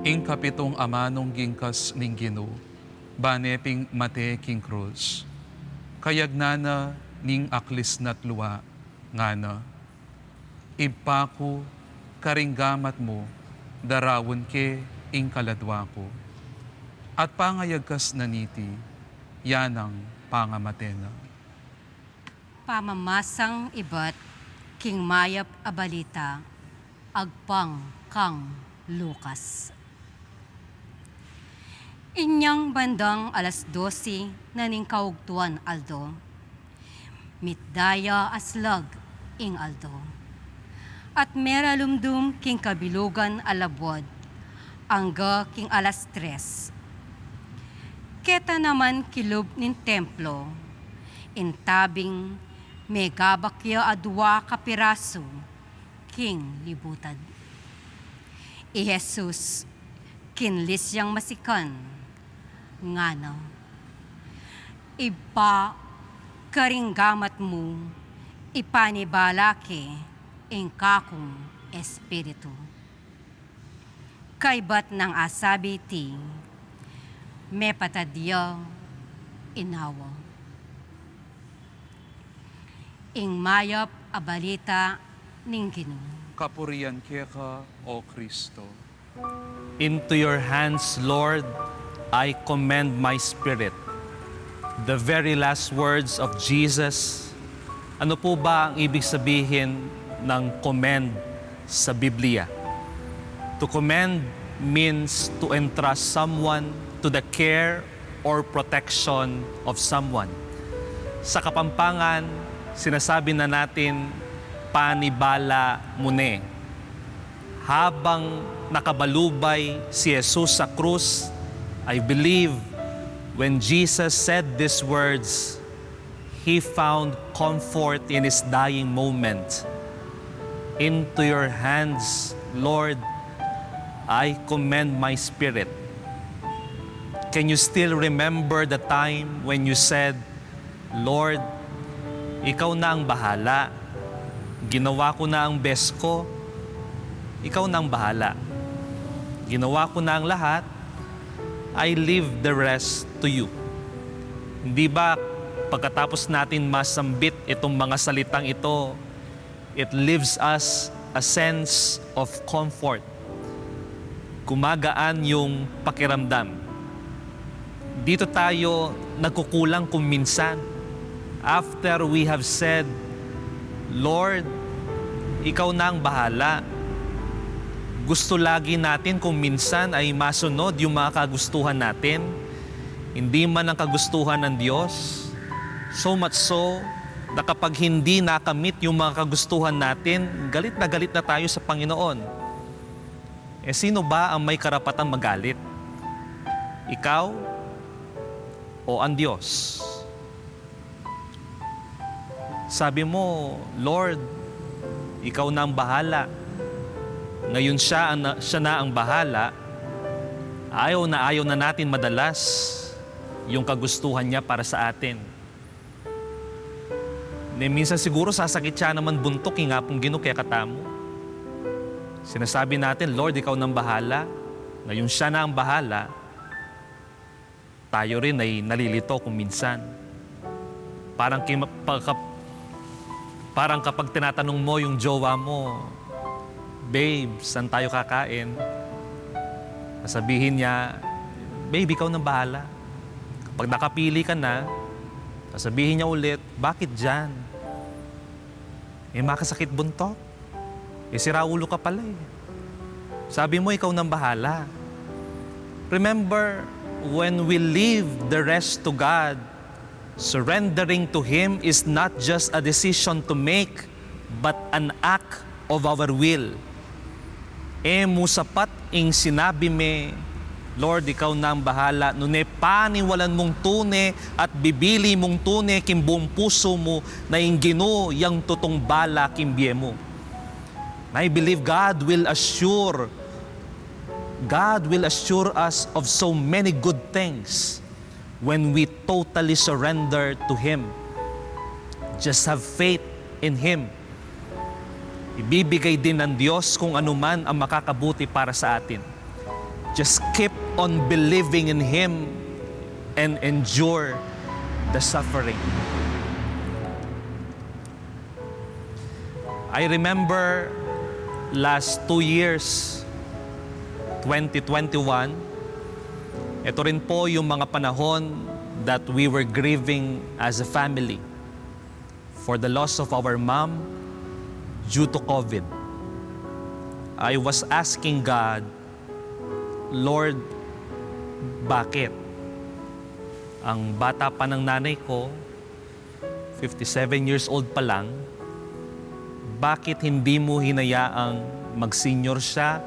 Ing kapitung amanung gingkas ning Ginu, bane ping mate king krus. Kayagnan na ning aklis na't lua, ngana: Ibpa ku, karing gamat mu, daraun ke ing kaladua ku. At pangayagkas na niti, ya nang pangamate na. Pamamasang ibat king mayap a balita agpang kang Lucas. Inyang bandang alas dose na ning kaugtuan aldo, mitda ya a slag ing aldo, at meralumdum king kabilugan a labuad angga king alas tres. Keta naman kilub ning templo, ing tabing megabak ya a dua ka pirasu king libutan. I Jesus, kinlis yang masikan, ngana, "Ibpa, karing gamat mu, ipanibala ke ing kakung espiritu." Kaybat nang asabi iti, mepatad ya inawa. Ing mayap a balita ning Ginu. Kapurian keka, O Kristo. Into your hands, Lord, I commend my spirit. The very last words of Jesus. Ano po ba ang ibig sabihin ng commend sa Biblia? To commend means to entrust someone to the care or protection of someone. Sa Kapampangan, sinasabi na natin, "Panibala mu ne." Habang nakabalubay si Jesus sa krus, I believe when Jesus said these words, he found comfort in his dying moment. "Into your hands, Lord, I commend my spirit." Can you still remember the time when you said, "Lord, ikaw na ang bahala. Ginawa ko na ang best ko. Ikaw na ang bahala. Ginawa ko na ang lahat. I leave the rest to you." Hindi ba pagkatapos natin masambit itong mga salitang ito, it leaves us a sense of comfort? Gumagaan yung pakiramdam. Dito tayo nagkukulang kung minsan. After we have said, "Lord, ikaw na ang bahala." Gusto lagi natin kung minsan ay masunod yung mga kagustuhan natin, hindi man ang kagustuhan ng Diyos. So much so, na kapag hindi nakamit yung mga kagustuhan natin, galit na galit na tayo sa Panginoon. Eh, sino ba ang may karapatang magalit? Ikaw o ang Diyos? Sabi mo, "Lord, ikaw na ang bahala." Ngayon siya, ang, siya na ang bahala. Ayaw na ayaw na natin madalas yung kagustuhan niya para sa atin. Ne, minsan siguro sasakit siya naman buntok, yung nga pong Ginu kaya katamu. Sinasabi natin, "Lord, ikaw nang bahala." Ngayon siya na ang bahala. Tayo rin ay nalilito kung minsan. Parang, kima- pagka- parang kapag tinatanong mo yung jowa mo, "Babe, saan tayo kakain?" Sasabihin niya, "Babe, ikaw nang bahala." Kapag nakapili ka na, sasabihin niya ulit, "Bakit dyan? Eh, makasakit buntok. Eh, sira ulo ka pala eh." Sabi mo, "Ikaw nang bahala." Remember, when we leave the rest to God, surrendering to Him is not just a decision to make, but an act of our will. E mu sapat ing sinabi me, "Lord, ikaw na ang bahala," nune paniwalan mung tune at bibili mung tune king buong pusu mu na ing Ginu yang tutung bala king bie mu. I believe God will assure, God will assure us of so many good things when we totally surrender to Him. Just have faith in Him. Ibibigay din ng Diyos kung anuman ang makakabuti para sa atin. Just keep on believing in Him and endure the suffering. I remember last two years, twenty twenty-one, ito rin po yung mga panahon that we were grieving as a family. for the loss of our mom due to COVID. I was asking God, "Lord, bakit? Ang bata pa ng nanay ko, fifty-seven years old pa lang, bakit hindi mo hinayaang mag-senior siya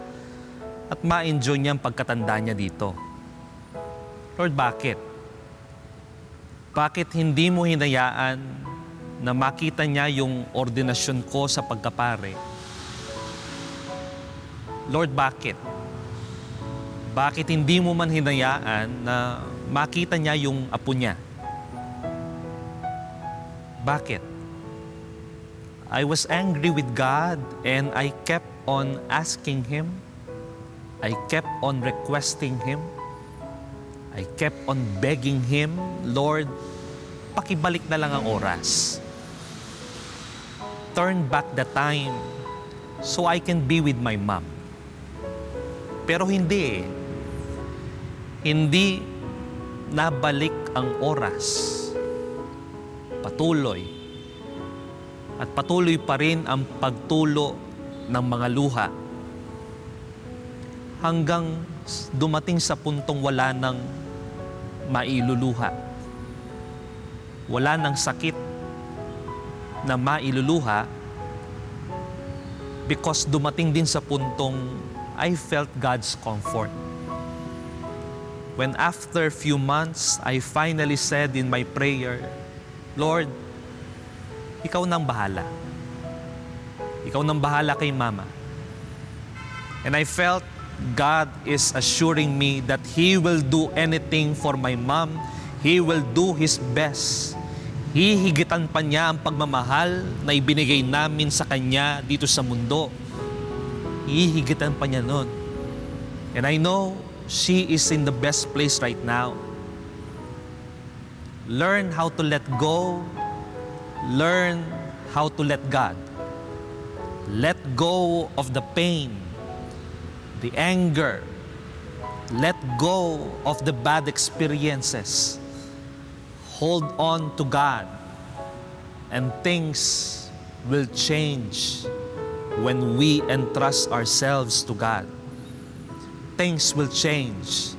at ma-enjoy niya ang pagkatanda niya dito? Lord, bakit? Bakit hindi mo hinayaan na makita niya yung ordinasyon ko sa pagkapare? Lord, bakit? Bakit hindi mo man hinayaan na makita niya yung apo niya?" Bakit? I was angry with God and I kept on asking Him. I kept on requesting Him. I kept on begging Him, "Lord, pakibalik na lang ang oras. Turn back the time so I can be with my mom." Pero hindi eh. Hindi nabalik ang oras. Patuloy at patuloy pa rin ang pagtulo ng mga luha hanggang s-, dumating sa puntong wala nang mailuluha. Wala nang sakit na mailuluha because dumating din sa puntong I felt God's comfort. When after few months, I finally said in my prayer, "Lord, ikaw nang bahala. Ikaw nang bahala kay Mama." And I felt God is assuring me that He will do anything for my mom. He will do His best. Hihigitan pa niya ang pagmamahal na ibinigay namin sa kanya dito sa mundo. Hihigitan pa niya nun. And I know she is in the best place right now. Learn how to let go. Learn how to let God. Let go of the pain, the anger. Let go of the bad experiences. Hold on to God, and things will change when we entrust ourselves to God. Things will change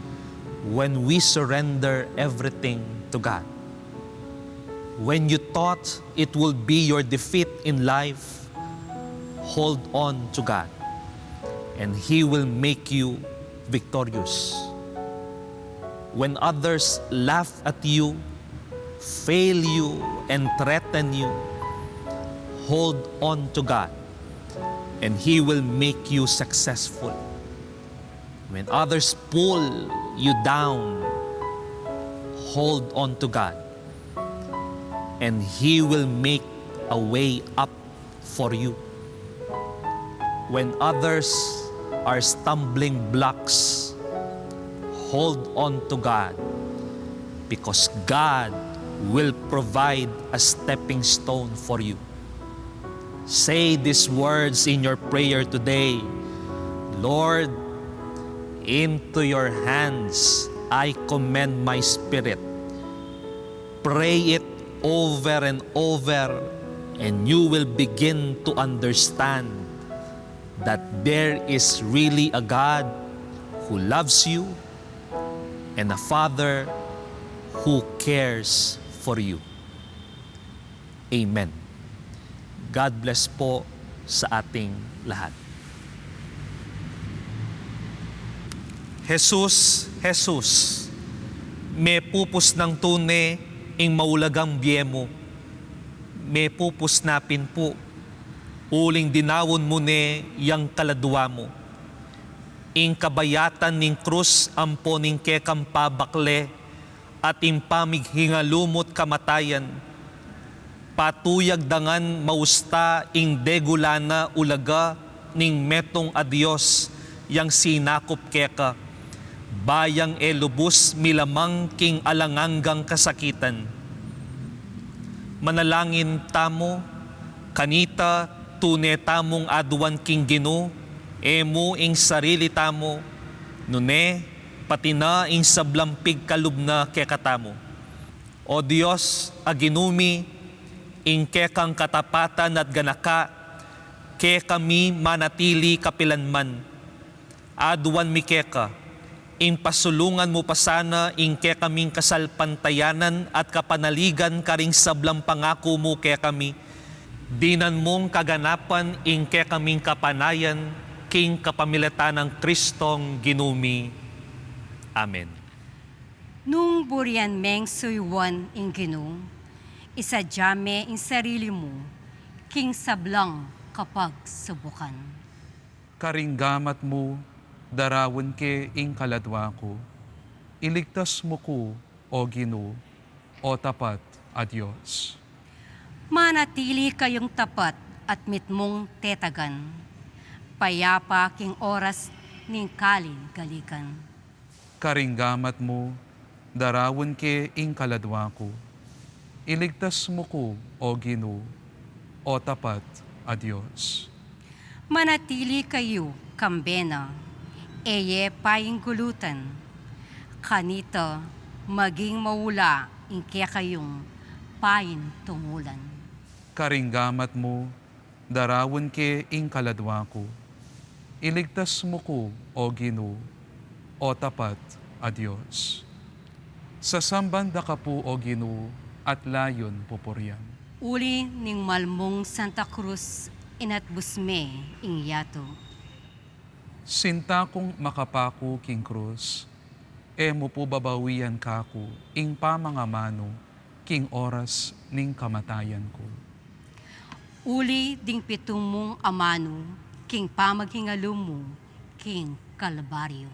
when we surrender everything to God. When you thought it will be your defeat in life, hold on to God, and He will make you victorious. When others laugh at you, fail you, and threaten you, hold on to God, and He will make you successful. When others pull you down, hold on to God, and He will make a way up for you. When others are stumbling blocks, hold on to God, because God will provide a stepping stone for you. Say these words in your prayer today: "Lord, into your hands I commend my spirit." Pray it over and over, and you will begin to understand that there is really a God who loves you and a Father who cares for you. Amen. God bless po sa ating lahat. Jesus, Jesus, mepupus nang tune ing maulagang bie mu. Mepupus na pin pu, uling dinaun mu ne yang kaladua mu. Ing kabayatan ning krus ampo ning kekang pabakle at ing pamighingalumut kamatayan, patuyag da ngan mausta ing degula na ulaga ning metung a Dios yang sinakup keka, ba yang e lubus milamang king alang anggang kasakitan. Manalangin tamu, kanita tune tamung aduan king Ginu, e mu ing sarili tamu, nune pati na ing sablang pigkalub na kekatamu. O Dios a Ginu mi, Ing kekang katapatan at ganaka, kekami manatili kapilanman. Aduan mi keka, ing pasulungan mu pa sana ing kekaming kasalpantayanan at kapanaligan karing sablang pangaku mu kekami. Dinan mung kaganapan ing kekaming kapanayan, king kapamilatan nang Kristong Ginu mi. Amen. Nung burian meng suyuan ing Ginu, isadia me ing sarili mu king sablang kapagsubukan. Karing gamat mu, daraun ke ing kaladua ku. Iligtas mu ku, O Ginu, o tapat a Dios. Manatili kayung tapat at mitmung tetagan, payapa king oras ning kaligaligan. Karing gamat mu, daraun ke ing kaladua ku. Iligtas mu ku, O Ginu, o tapat a Dios. Manatili kayu kambe na, e ye painggulutan. Kanita maging maula ing kekayung paintungulan. Karing gamat mu, daraun ke ing kaladua ku. Iligtas mu ku, O Ginu, o tapat a Dios. Sasamban da ka pu, O Ginu, at layun pupurian. Uli ning malmung Santa Cruz, inatbus me ing yatu. Sinta kung makapaku king krus, e mu pu babawian kaku ing pamangamanu king oras ning kamatayan ku. Uli ding pitu mung amanu king pamaghingalu mu king Kalbaryo.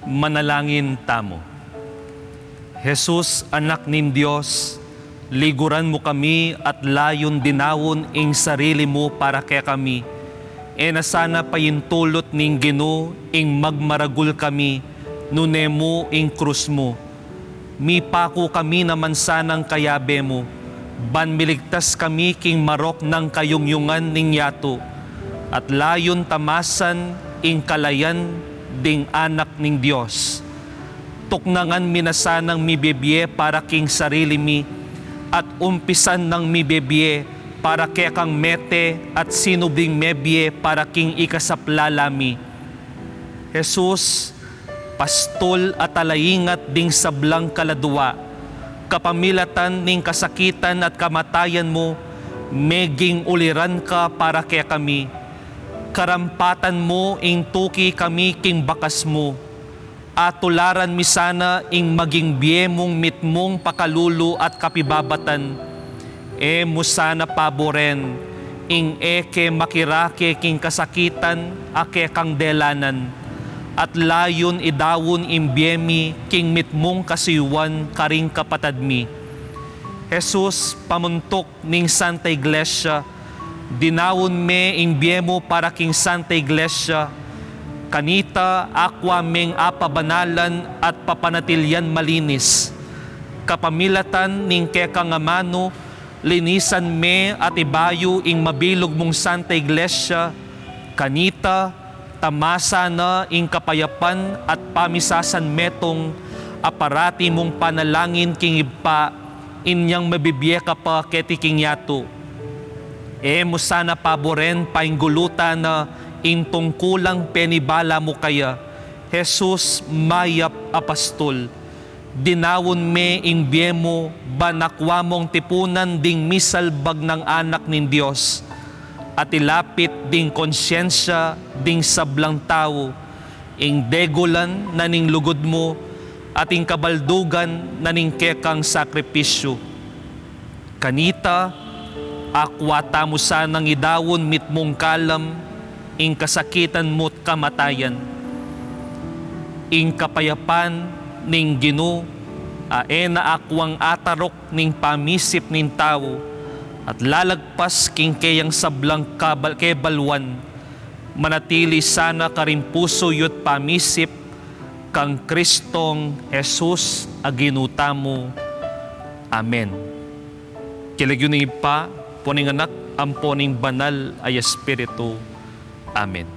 Manalangin tamu. Jesus, Anak ning Dios, liguran mu kami at layun dinaun ing sarili mu para kekami. E na sana paintulut ning Ginu ing magmaragul kami, nune mu ing krus mu. Mipaku kami naman sanang kayabe mu, ban miligtas kami king marok nang kayungyungan ning yatu, at layun tamasan ing kalayan ding Anak ning Dios. Tuknangan mi na sanang mibibie para king sarili mi, at umpisan nang mibibie para kekang mete at sinubling mebie para king ikasaplala mi. Jesus, pastul at alaingat ding sablang kaladua, kapamilatan ning kasakitan at kamatayan mu, meging uliran ka para kekami. Karampatan mu ing tuki kami king bakas mu. Atularan mi sana ing maging bie mung mitmung pakalulu at kapibabatan. E mu sana paburen ing e ke makirake king kasakitan a kekang delanan, at layun idaun ing bie mi king mitmung kasuyuan karing kapatad mi. Jesus, pamuntuk ning Santa Iglesia, dinaun me ing bie mu para king Santa Iglesia, kanita akwa meng apabanalan at papanatilian malinis. Kapamilatan ning kekang amanu, linisan me at ibayu ing mabilug mung Santa Iglesia, kanita tamasa na ing kapayapan at pamisasanmetung a parati mung panalangin king Ibpa, inyang mabibie ka pa keti king yatu. E mu sana paburen painggulutan na ing tungkulang penibala mu kaya, Jesus, mayap a pastul. Dinaun me ing bie mu ban akwa mung tipunan ding misalbag nang anak ning Dios, at ilapit ding konsiensia ding sablang tau ing degulan na ning lugud mu at ing kabaldugan na ning kekang sakripisyu. Kanita, akwa tamu sanang idaun mitmung kalam ing kasakitan mu't kamatayan. Ing kapayapan ning Ginu a e na akwang ataruk ning pamisip ning tau at lalagpas king keyang sablang kabal-, kebaluan, manatili sana karing pusu yu't pamisip kang Kristong Jesus a Ginu tamu. Amen. King lagyu ning Ibpa, ampo ning Anak, ampo ning Banal a Espiritu. Amen.